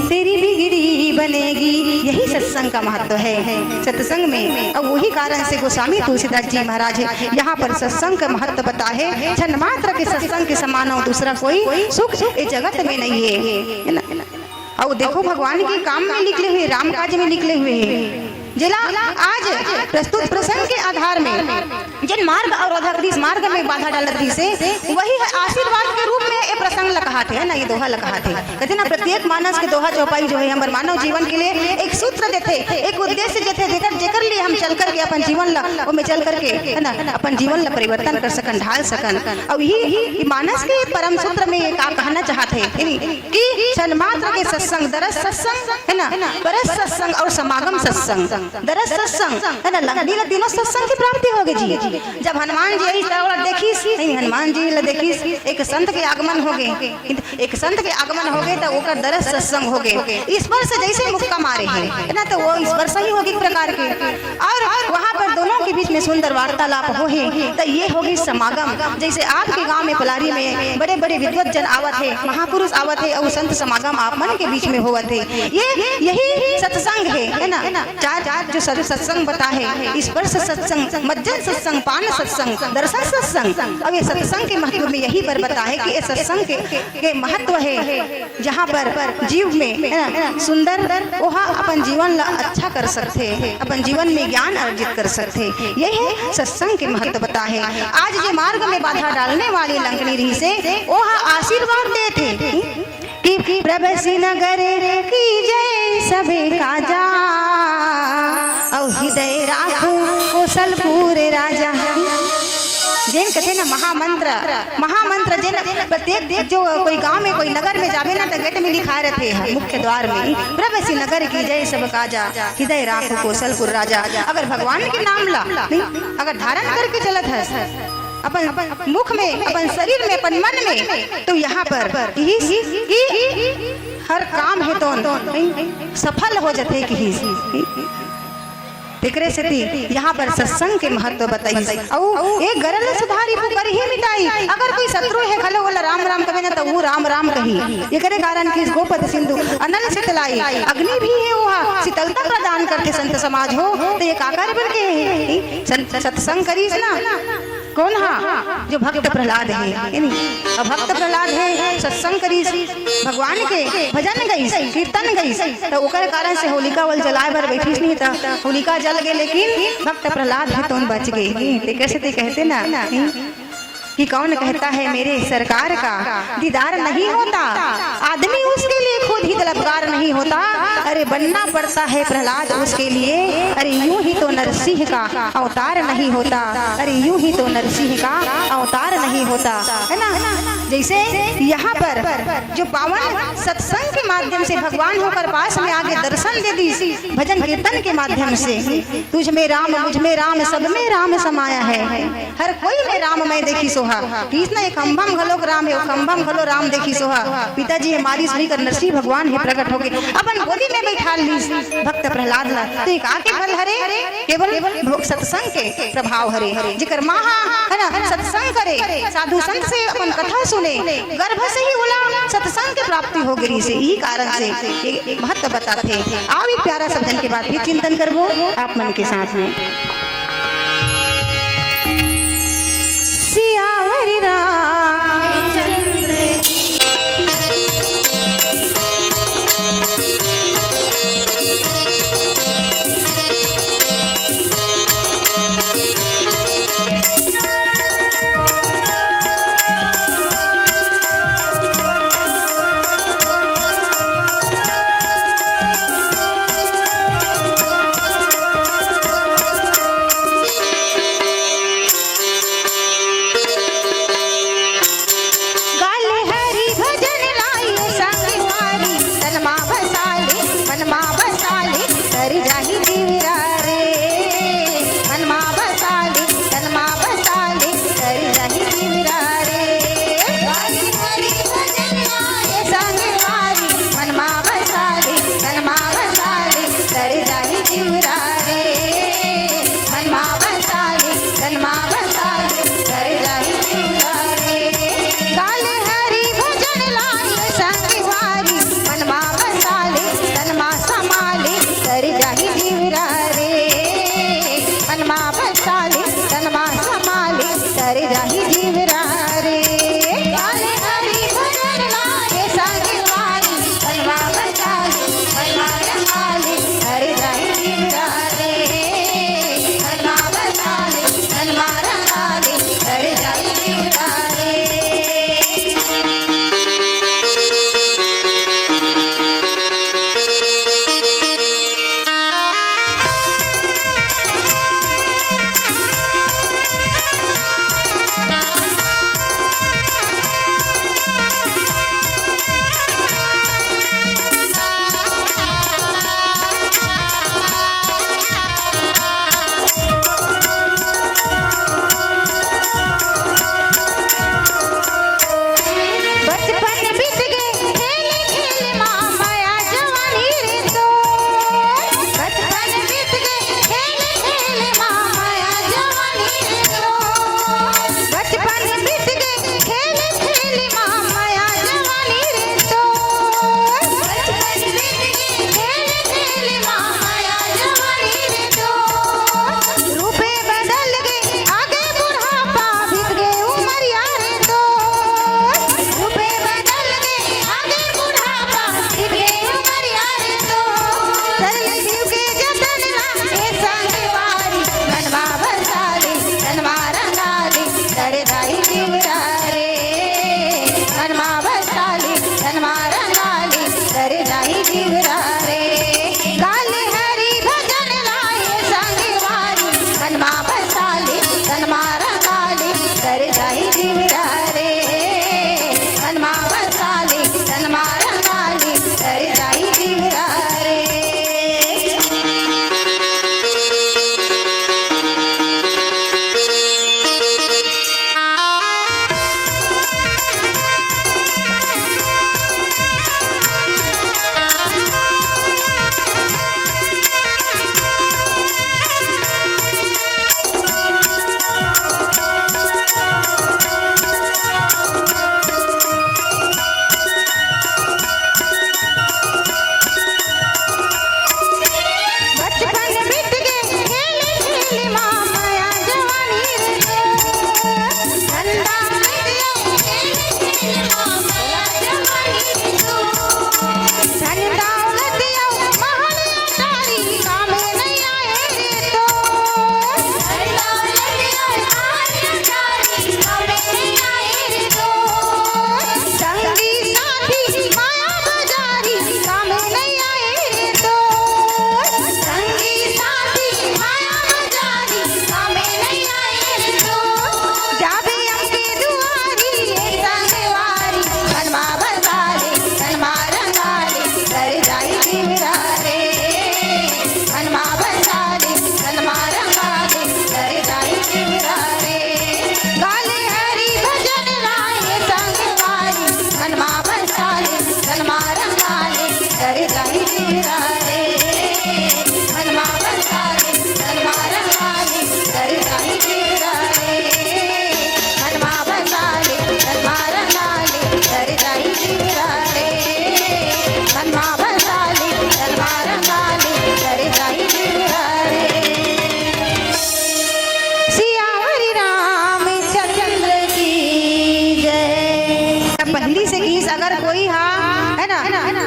तेरी बिगड़ी बनेगी। यही सत्संग का महत्व है सत्संग में। अउ वही कारण से गोस्वामी तुलसीदास जी महाराज यहाँ पर सत्संग का महत्व बताए हे, क्षण मात्र के सत्संग के समान अउ दूसरा कोई सुख ए जगत में नहीं हे, है ना? अउ देखो, भगवान के काम में निकले हुए, राम काज में निकले हुए हे, जेला आज प्रस्तुत प्रसंग के आधार में जेन मार्ग अउ राधाकृष्ण मार्ग में बाधा डालत रहिस हे, वही ह आशीर्वाद के रूप में ए प्रसंग ल कहाथे, है ना, ये दोहा ल कहाथे। कथे ना, प्रत्येक मानस के दोहा चौपाई जो हे हमर मानव जीवन के लिए एक सूत्र देथे, एक उद्देश्य देथे, जेकर, जेकर लिए हम चल करके अपन जीवन ल, ओमे चल करके, है ना, अपन जीवन ल परिवर्तन कर सकन, ढाल सकन। अउ यही, यही मानस के परम सूत्र में ये का कहना चाहत हे, यानी कि क्षण मात्र के सत्संग, दरस सत्संग, है ना, परस सत्संग अउ समागम सत्संग। दरस सत्संग, है ना, लंगड़ी ला तीनों सत्संग की प्राप्ति होगे जी। जब हनुमान जी आइस त ओला देखिस, नहीं, हनुमान जी ला देखिस, एक संत के आगमन होगे, एक संत के आगमन होगे त ओकर दरस सत्संग होगे। स्पर्श जैसे मुक्का मारे हे, है ना, त ओ स्पर्श ही होगे एक प्रकार के। अउ वहाँ पर दोनों के बीच में सुंदर वार्तालाप होहे, त ये होगे समागम। जैसे आपके गांव में पलारी में बड़े-बड़े विद्वत जन आवत हे, महापुरुष आवत हे अउ संत समागम आप मन के बीच में होवत हे। ये, यही सत्संग हे, है ना? चार, चार जो सत-, सत्संग बताए हे, स्पर्श सत्संग, मज्जन सत्संग, पान सत्संग, दर्शन सत्संग। अउ ये सत्संग के महत्व में यही बर बताए हे कि ये सत्संग के, के महत्व हे, जहाँ पर जीव में, है ना, सुंदर, ओहा अपन जीवन ला अच्छा कर सकथे, अपन जीवन में ज्ञान अर्जित कर सकथे। यही सत्संग के महत्व बताए हे। आज जे मार्ग में बाधा डालने वाली लंगड़ी रहिस हे, ओहा आशीर्वाद देथे। कि प्रभसी नगर की जय सबे काजा, अउ हृदय राखो कोसलपुर राजा। जेन कथे ना महामंत्र, महामंत्र जेन प्रत्येक जो कोई गांव में, कोई नगर में जाबे ना, त गेट में लिखा रहथे ह, मुख्य द्वार में, "प्रभसी नगर की जय सब काजा, हृदय राखो कोसलपुर राजा।" अगर भगवान के नाम ला, नहीं, अगर धारण करके चलत हस अपन मुख में, अपन शरीर में, अपन मन में, तो यहाँ पर इस, इस हर काम हे तो सफल हो जथे किहिस। तेकरे सेती यहाँ पर सत्संग के महत्व बताइस। अउ एक गरल सुधारी पुकर ही मिटाई। अगर कोई शत्रु हे घलो, ओला राम राम कहे ना, त वो राम राम कही। एकरे कारण कि गोपद सिंधु अनल शीतलाई, अग्नि भी हे, ओहा शीतलता प्रदान करथे। संत समाज हो, त ये काकर बन के हे? संत सत्संग करिस ना, कोन हा? जो भक्त प्रहलाद हे, हे नी? अउ भक्त प्रहलाद हे, सत्संग करिस, भगवान के भजन गइस, कीर्तन गइस, त ओकर कारण से होलिका वल जलाए बर बैठिस नहीं, त होलिका जल गे, लेकिन भक्त प्रहलाद हे तोन बच गे। तेकर सेती कहथे ना, कि कौन कहता है मेरे सरकार का दीदार नहीं होता, आदमी उसके लिए खुद ही तलबगार नहीं होता। अरे बनना पड़ता है प्रहलाद उसके लिए, अरे यूं ही तो नरसिंह का अवतार नहीं होता, अरे यूं ही तो नरसिंह का अवतार नहीं होता, है ना? जैसे यहाँ पर जो पावन सत्संग के माध्यम से भगवान होकर पास में आके दर्शन दे दी, भजन कीर्तन के माध्यम से, "तुझ में राम, मुझ में राम, सब में राम समाया है।" हर कोई में राम मैं देखी सोहा। किस ना एक खंभा म घलो राम हे, ओ खंभा म घलो राम देखी सोहा। पिताजी हे मारिस, उही कर नरसिंह भगवान हे प्रकट होके अपन गोदी में बैठा लीस भक्त प्रहलाद ला। तो एक आके फल हरे, केवल भो-, सत्संग के प्रभाव हरे। जेकर माँ हा, है ना, सत्संग करे, साधु संत से अपन कथा सुने, गर्भ से ही ओला सत्संग के प्राप्ति हो गे रिहिसे। इही कारण से ये महत्व बताथे। आओ एक प्यारा सब जन के बात भी चिंतन करबो आप मन के साथ में। सियावर रामचंद्र की अगर कोई हा, है ना,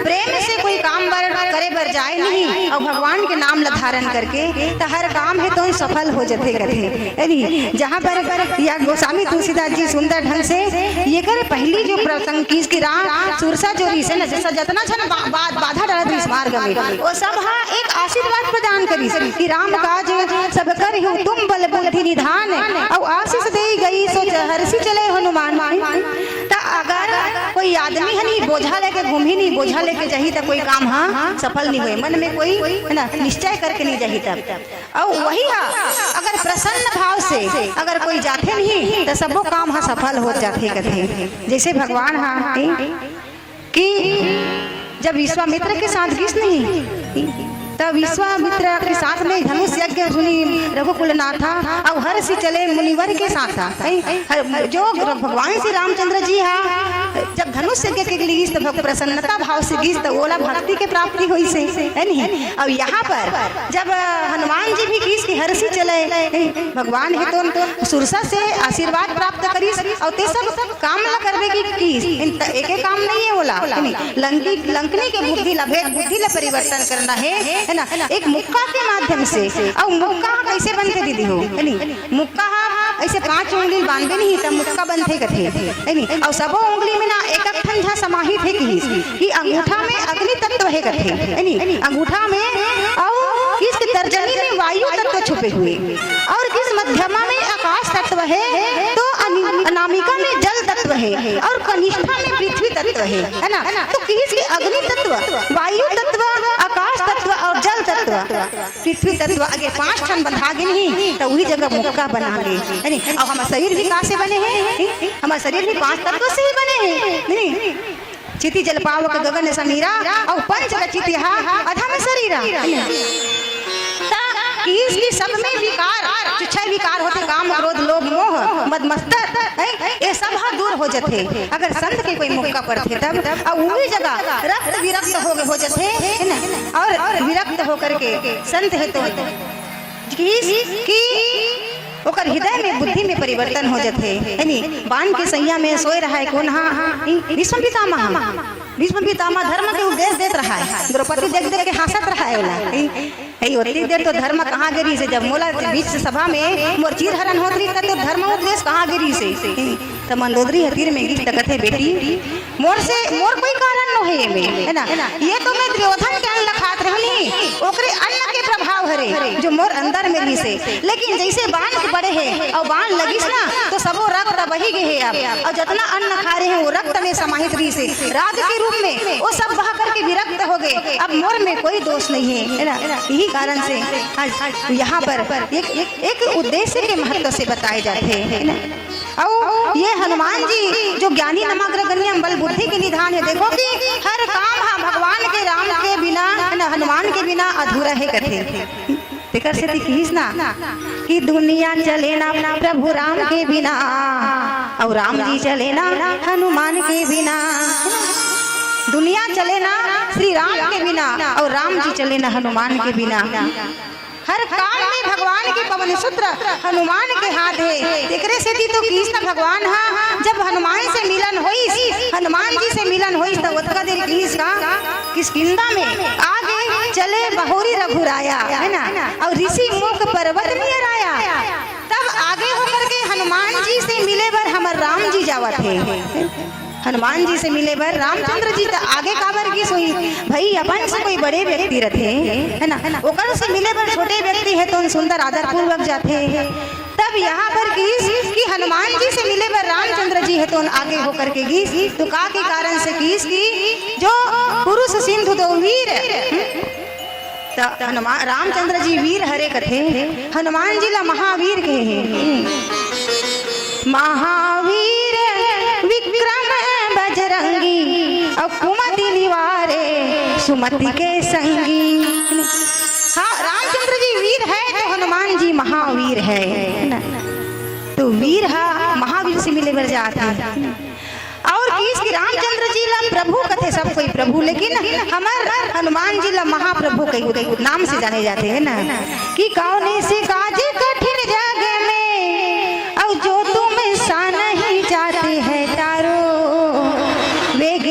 प्रेम से कोई काम बर करे बर जाए नहीं अउ भगवान के नाम ला धारण करके, त हर काम हे तो सफल हो जथे कथे, है नहीं? जहाँ पर या गोस्वामी तुलसीदास जी सुंदर ढंग से ये करे पहली जो प्रसंग किहिस कि राम सुरसा जो रिहिस हे ना, जैसा जतना झन बा-, बा-, बाधा डालत रिहिस मार्ग में, वो सब हा एक आशीर्वाद प्रदान करिस कि राम काज सब करिहु तुम बल बुद्धि निधान, अउ आशीष देइ गई सो हरषि चले हनुमान। त अगर कोई आदमी हे नहीं बोझा लेके घूमही नहीं, बोझा लेके जाही त कोई काम हा सफल नहीं होए, मन में कोई, है ना, निश्चय करके नहीं जाही तब। अउ वही हा अगर प्रसन्न भाव से अगर कोई जाथे नहीं त सबो काम हा सफल हो जाथे कथे। जैसे भगवान हा कि जब विश्वामित्र के साथ गिस नहीं, तब विश्वामित्र के साथ में धनुष यज्ञ सुनी रघुकुल नाथा, अउ हरषि चले मुनिवर के साथ। जो भगवान श्री रामचंद्र जी हा जब धनुष यज्ञ के लिए गिस, तब प्रसन्नता भाव से गिस, त ओला भक्ति के प्राप्ति होइस हे, है नहीं? अउ यहाँ पर जब हनुमान जी भी गिस कि हरषि चले, भगवान हे तो सुरसा से आशीर्वाद प्राप्त करिस, अउ ते सब काम ला करबे की, की इन त-, एके काम नहीं हे ओला, है नहीं? लंकी, लंकनी के बुद्धि ला, भेद बुद्धि ला परिवर्तन करना हे, है ना? एक मुक्का के माध्यम से। अउ मुक्का कैसे बनथे दीदी हो, है नहीं? मुक्का हा ऐसे पांच उंगली बांधे नहीं त मुक्का बनथे कथे, है नहीं? अउ सबो उंगली में ना एक एक ठन झा समाहित हे किहिस कि अंगूठा में अग्नि तत्व हे कथे, है नहीं? अंगूठा में अउ किस तर्जनी में वायु तत्व छुपे हुए, अउ किस मध्यमा में आकाश तत्व हे, तो अनि-, अनामिका में जल तत्व हे, अउ कनिष्ठा में पृथ्वी तत्व हे, है ना? तो किहिस कि अग्नि तत्व, वायु तत्व, आकाश तत्व अउ जल तत्व, पृथ्वी तत्व अगर पांच ठन बंधा गे नहीं, त उही जगह मुक्का बना गे, है नहीं? अउ हमर शरीर भी का से बने हे? हमर शरीर भी पांच तत्व से ही बने हे, नहीं? चिति जल पावक गगन समीरा, अउ पंच रचित यह अधम शरीरा। त किहिस कि सब में विकार, जो छह विकार होथे, काम, क्रोध, लोभ, मोह, मद, मत्सर, हैं? ये सब हा दूर हो जथे। अगर संत के कोई मुक्का परथे तब, अउ उही जगह रक्त विरक्त हो, हो जथे, है ना? अउ विरक्त होकर के संत हे तो किहिस कि ओकर हृदय में, बुद्धि में परिवर्तन हो जथे, है नी? बान के सैया में सोए रहाय कोन हा? भीष्म पितामह। भीष्म पितामह धर्म के उपदेश देत रहाय, द्रौपदी देख देख के हंसत रहाय ओला। हे, ओतनी देर तो धर्म कहाँ गे रिहिस हे, जब मोला बीच सभा में मोर चीर हरण होत रिहिस, त तोर धर्म उपदेश कहाँ गे रिहिस हे? त मंदोदरी ह तीर में गिस त कथे, बेटी, मोर से, मोर कोई कारण नो हे एमे, है ना? ये तो मैं दुर्योधन के अन्न खात रहूं, ओकरे अन्न के प्रभाव हरे, जो मोर अंदर में रिहिस हे। लेकिन जैसे बाण के पड़े हे अउ बाण लगिस ना, तो सबो रक्त बही गे हे अब, अउ जतना अन्न खा रहे हे, वो रक्त में समाहित रिहिस हे, राग के रूप में वो सब बहा करके विरक्त हो गे। अब मोर में कोई दोष नहीं हे, है ना? यही कारण से आज यहाँ पर एक, एक, एक उद्देश्य के महत्व से बताए जाथे, है ना? अउ ये हनुमान जी जो ज्ञानी नाम अग्रगण्यम, बल बुद्धि के निधान हे। देखो कि हर काम हा भगवान के, राम के बिना, है ना, हनुमान के बिना अधूरा हे कथे। तेकर सेती किहिस ना कि दुनिया चले ना प्रभु राम के बिना, अउ राम जी चले ना हनुमान के बिना। दुनिया चले ना श्री राम के बिना, अउ राम जी चले ना हनुमान के बिना। हर काम में भगवान के पवन सूत्र हनुमान के हाथ हे। तेकरे सेती तो किहिस ना भगवान हा, जब हनुमान से मिलन होइस, हनुमान जी से मिलन होइस, त ओतका देर किहिस का, किष्किंधा में आगे चले बहुरी रघुराया, है ना, अउ ऋषि मुख पर्वत नियराया। तब आगे होकर के हनुमान जी से मिले बर हमर राम जी जावत हे। हनुमान जी से मिले बर रामचंद्र जी त आगे काबर गिस होही? भाई, अपन से कोई बड़े व्यक्ति रथे, है ना, ओकर से मिले बर छोटे व्यक्ति हे तो सुंदर आदर पूर्वक जाथे। तब यहाँ पर किहिस कि हनुमान जी से मिले बर रामचंद्र जी हे तो आगे होकर के गिस, तो का के कारण से किहिस कि जो पुरुष सिंधु दो वीर, त हनुमान, रामचंद्र जी वीर हरे कथे, हनुमान जी ला महावीर कहे हे। महावीर विक्रम बजरंगी, अउ कुमति निवारे सुमति के संगी। हाँ, रामचंद्र जी वीर हे तो हनुमान जी महावीर हे, है ना? तो वीर हा महावीर से मिले बर जात हे। अउ किहिस कि रामचंद्र जी ला प्रभु कथे सब कोई प्रभु, लेकिन हमर हनुमान जी ला महाप्रभु कहि नाम से जाने जाथे, है ना? कि कौन से काज कठिन जग में, अउ जो तुम सा नहीं जाते हैं तारो, वेग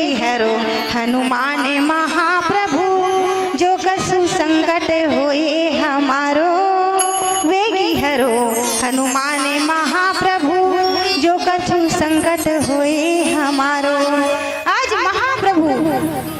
होए हमारो। आज महाप्रभु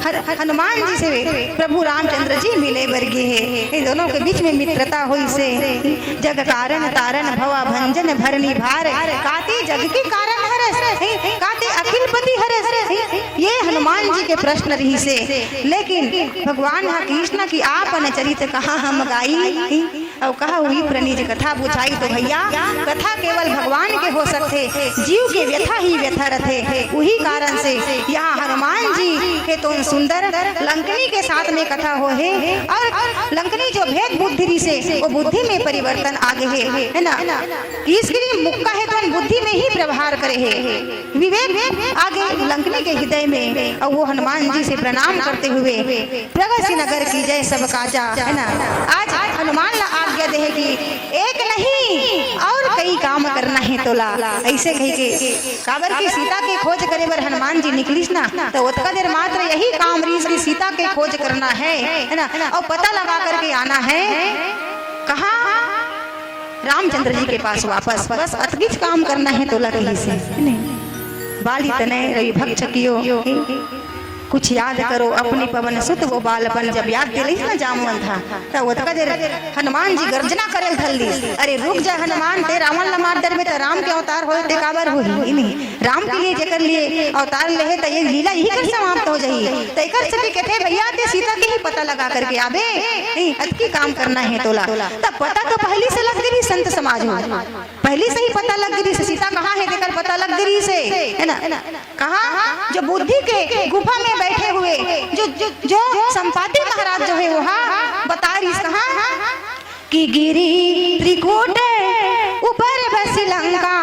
हर-, हनुमान जी से प्रभु रामचंद्र जी मिले बर गे हे। ये दोनों के बीच में मित्रता होइस हे। जग कारण तारण भव भंजन भरनी भार, का तें जग के कारण हरस, का तें अखिलपति हरस, ये हनुमान जी के प्रश्न रहिस हे। लेकिन भगवान ह कृष्ण कि आपन चरित कहाँ हम गाई, अउ कहाँ हुई प्रणीज कथा बुझाई। तो भैया, कथा केवल भगवान के हो सकथे, जीव के व्यथा ही व्यथा रथे। उही कारण से यहाँ हनुमान जी के तो सुंदर लंकनी के साथ में कथा होहे, अउ लंकनी जो भेद बुद्धि रहिस हे, वो बुद्धि में परिवर्तन आ गे हे, है ना? इसके लिए मुक्का हे तो बुद्धि में ही प्रहार करे हे। विवेक आ गे लंकनी के हृदय में, अउ वो हनुमान जी से प्रणाम करते हुए, "प्रगति नगर कीजय सब काजा", है ना? आज हनुमान ला आज्ञा दे हे कि एक नहीं अउ कई काम करना हे तोला, अइसे कहिके। काबर कि सीता के खोज करे बर हनुमान जी निकलिस ना, त ओतका देर मात्र यही काम रहिस कि सीता के खोज करना हे, है ना? अउ पता लगा करके आना हे। कहाँ? रामचंद्र जी के पास वापस, बस अतकिच काम करना हे तोला कहिस हे। बाली तनय रवि भक्ष कियो, कुछ याद करो अपनी पवन सुत वो बालपन। जब याद दिलाइस ना जामवंत ह, त ओतका देर हनुमान जी गर्जना करे ल धर लिस, "अरे रुक जा हनुमान, तें रावण ला मार डरबे त राम के अवतार होय, तें काबर होही?" नहीं, राम के लिए जेकर लिए अवतार लेहे त ये लीला इही कर समाप्त हो जाही। त एकर सेती कथे, "भैया तें सीता के ही पता लगा करके आबे, नहीं, अतकी काम करना हे तोला।" त पता तो पहली से लग गे रहिस संत समाज में, पहली से ही पता लग गे रहिस हे सीता कहाँ हे, तेकर पता लग गे रहिस हे, है ना? कहाँ? जो बुद्धि के गुफा में बैठे हुए, जो, जो, जो संपाति महाराज जो हे, वो हा बता रहिस कहाँ कि गिरि त्रिकूट ऊपर बसि लंका,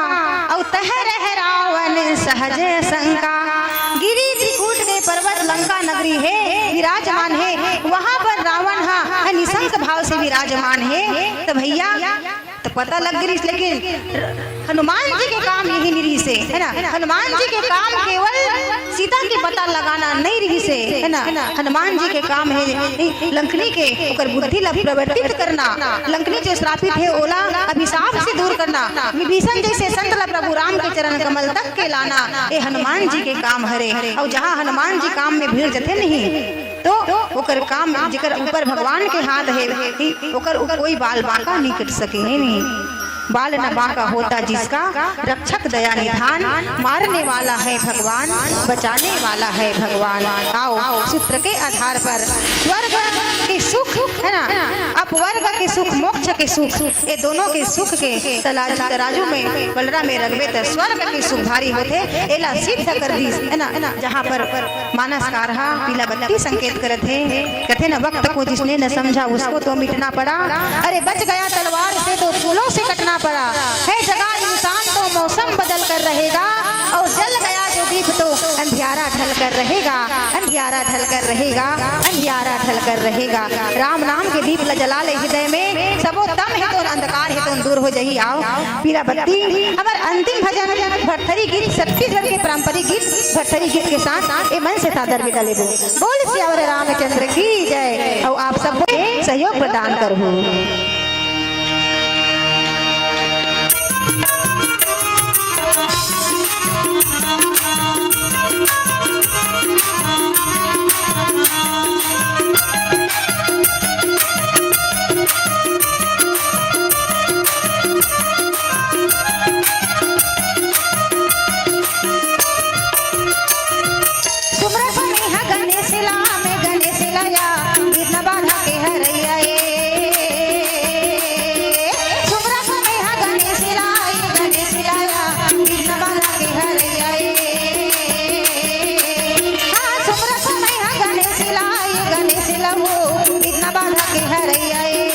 अउ तह रहे रावण सहज शंका। गिरि त्रिकूट के पर्वत लंका नगरी हे, विराजमान हे, वहाँ पर रावण हा निशंक भाव से विराजमान हे। त भैया, त पता लग गे रहिस, लेकिन हनुमान जी के काम यही नहीं रहिस हे, है ना? हनुमान जी के काम केवल सीता के पता लगाना नहीं रहिस हे, है ना? हनुमान जी के काम हे लंकनी के, ओकर बुद्धि ला परिवर्तित करना, लंकनी जो श्रापित हे ओला अभिशाप से दूर करना, विभीषण जैसे संत ला प्रभु राम के चरण कमल तक के लाना, ये हनुमान जी के काम हरे। अउ जहाँ हनुमान जी काम में भिड़ जथे नहीं, तो ओकर काम, जेकर ऊपर भगवान के हाथ हे, ओकर उ-, कोई बाल बांका नहीं कट सके हे नहीं। बाल न बांका होता जिसका, रक्षक दया निधान, मारने वाला है भगवान, बचाने वाला है भगवान। आओ, सूत्र के आधार पर स्वर्ग के सुख, है ना, अपवर्ग के सुख, मोक्ष के सुख, ये दोनों के सुख के तलाज-, तराजू में पलड़ा में रखबे त स्वर्ग के सुख भारी होथे। एला सिद्ध कर दिस, है ना, जहाँ पर मानसकार हा पीला बत्ती संकेत करत हे। कथे ना, "वक्त को जिसने न समझा, उसको तो मिटना पड़ा।" अरे, बच गया तलवार से तो फूलों से कटना पड़ा। है जगा इंसान तो मौसम बदल कर रहेगा, और जल गया जो दीप तो अंधियारा ढल कर रहेगा, अंधियारा ढल कर रहेगा, अंधियारा ढल कर रहेगा। राम नाम के दीप ल जला ले हृदय में, सबो तम हे तो अंधकार हे तो दूर हो जाही। आओ, पीला बत्ती, हमर अंतिम भजन भरथरी गीत, छत्तीसगढ़ के पारंपरिक गीत भरथरी गीत के साथ ए मंच से सादर विदा लेबो। बोल सियावर रामचंद्र की जय। अउ आप सब सहयोग प्रदान करहु। सुमरा सुमेहा गणेश ला में गणेश लाया, बिघ्न बाधा के हरैया ए। सुमरा सुमेहा गणेश लाए, गणेश लाया, बिघ्न बाधा के हरैया ए। हाँ, सुमरा सुमेहा गणेश लाए, गणेश लाओ, बिघ्न बाधा के हरैया ए।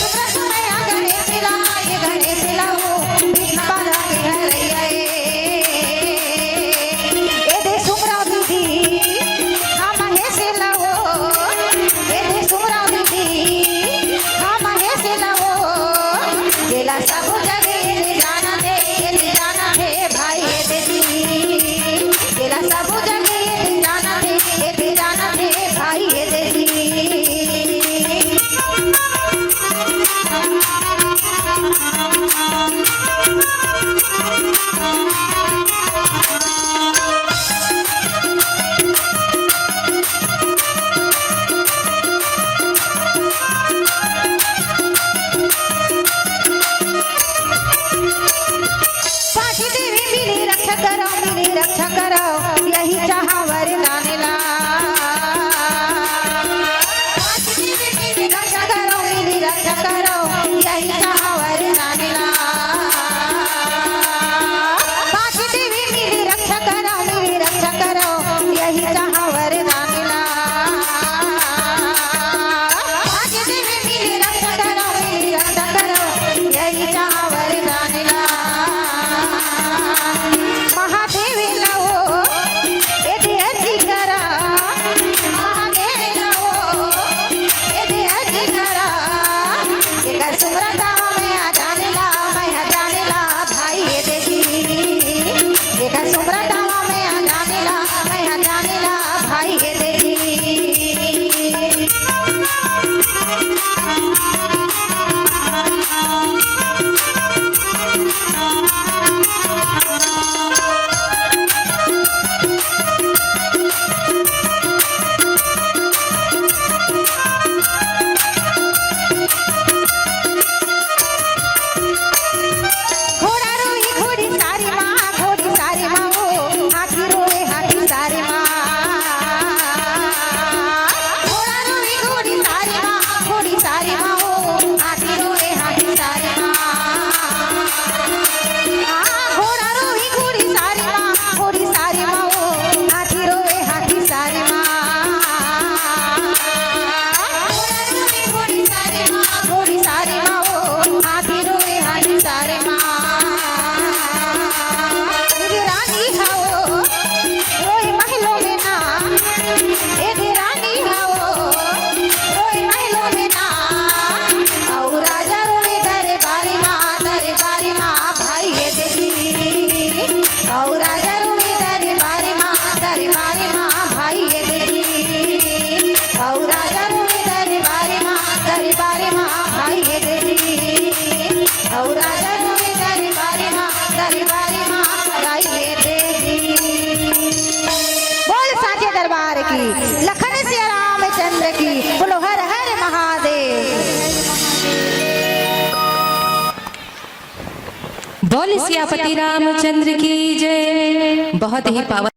सुमरा सुमेहा गणेश लाए, गणेश लाओ, बिघ्न बाधा के हरैया ए। ए दे सुमरा विधि, हम हे से लहो। ए दे सुमरा विधि, हम हे से लहो। जेला सब जगे जानथे, जानथे भाई ए दे दी। जेला सब जगे जानथे, जानथे भाई ए दे दी। चावर जानेला महादेव ला हो, ए दे अर्जी करा महादेव ला हो, ए दे अर्जी करा। एकर सुमरता मैं जानेला, मैं जानेला भाई ए दे जी। एकर सुमरता मैं जानेला, मैं जानेला भाई ए दे जी। घोड़ा रोही घोड़ी सारी माँ, घोड़ी सारी माँ ओ, हाथी रोए हाथी सारी माँ। घोड़ा रोही घोड़ी सारी माँ, घोड़ी सारी माँ ओ, हाथी रोए हाथी सारी माँ। हाँ, घोड़ा रोही घोड़ी सारी माँ, घोड़ी सारी माँ ओ, हाथी रोए हाथी सारी माँ। घोड़ा रोही घोड़ी सारी माँ, घोड़ी सारी माँ ओ, हाथी रोए हाथी सारी माँ। रानी हाओ, रोए महलों में ना, ए दे रानी हाओ, रोए महलों में ना। अउ राजा रोए दरबारी माँ, दरबारी माँ भाई ए दे जी। अउ राजा रोए दरबारी माँ, दरबारी माँ भाई ए दे जी। अउ राजा रोए दरबारी माँ, दरबारी माँ भाई ए दे जी। अउ राजा रोए दरबारी माँ, दरबारी माँ भाई ए दे जी। बोल साचे दरबार की, लखन सिया रामचंद्र की, बोलो हर हर महादेव। बोल सियापति रामचंद्र की जय। बहुत ही पावन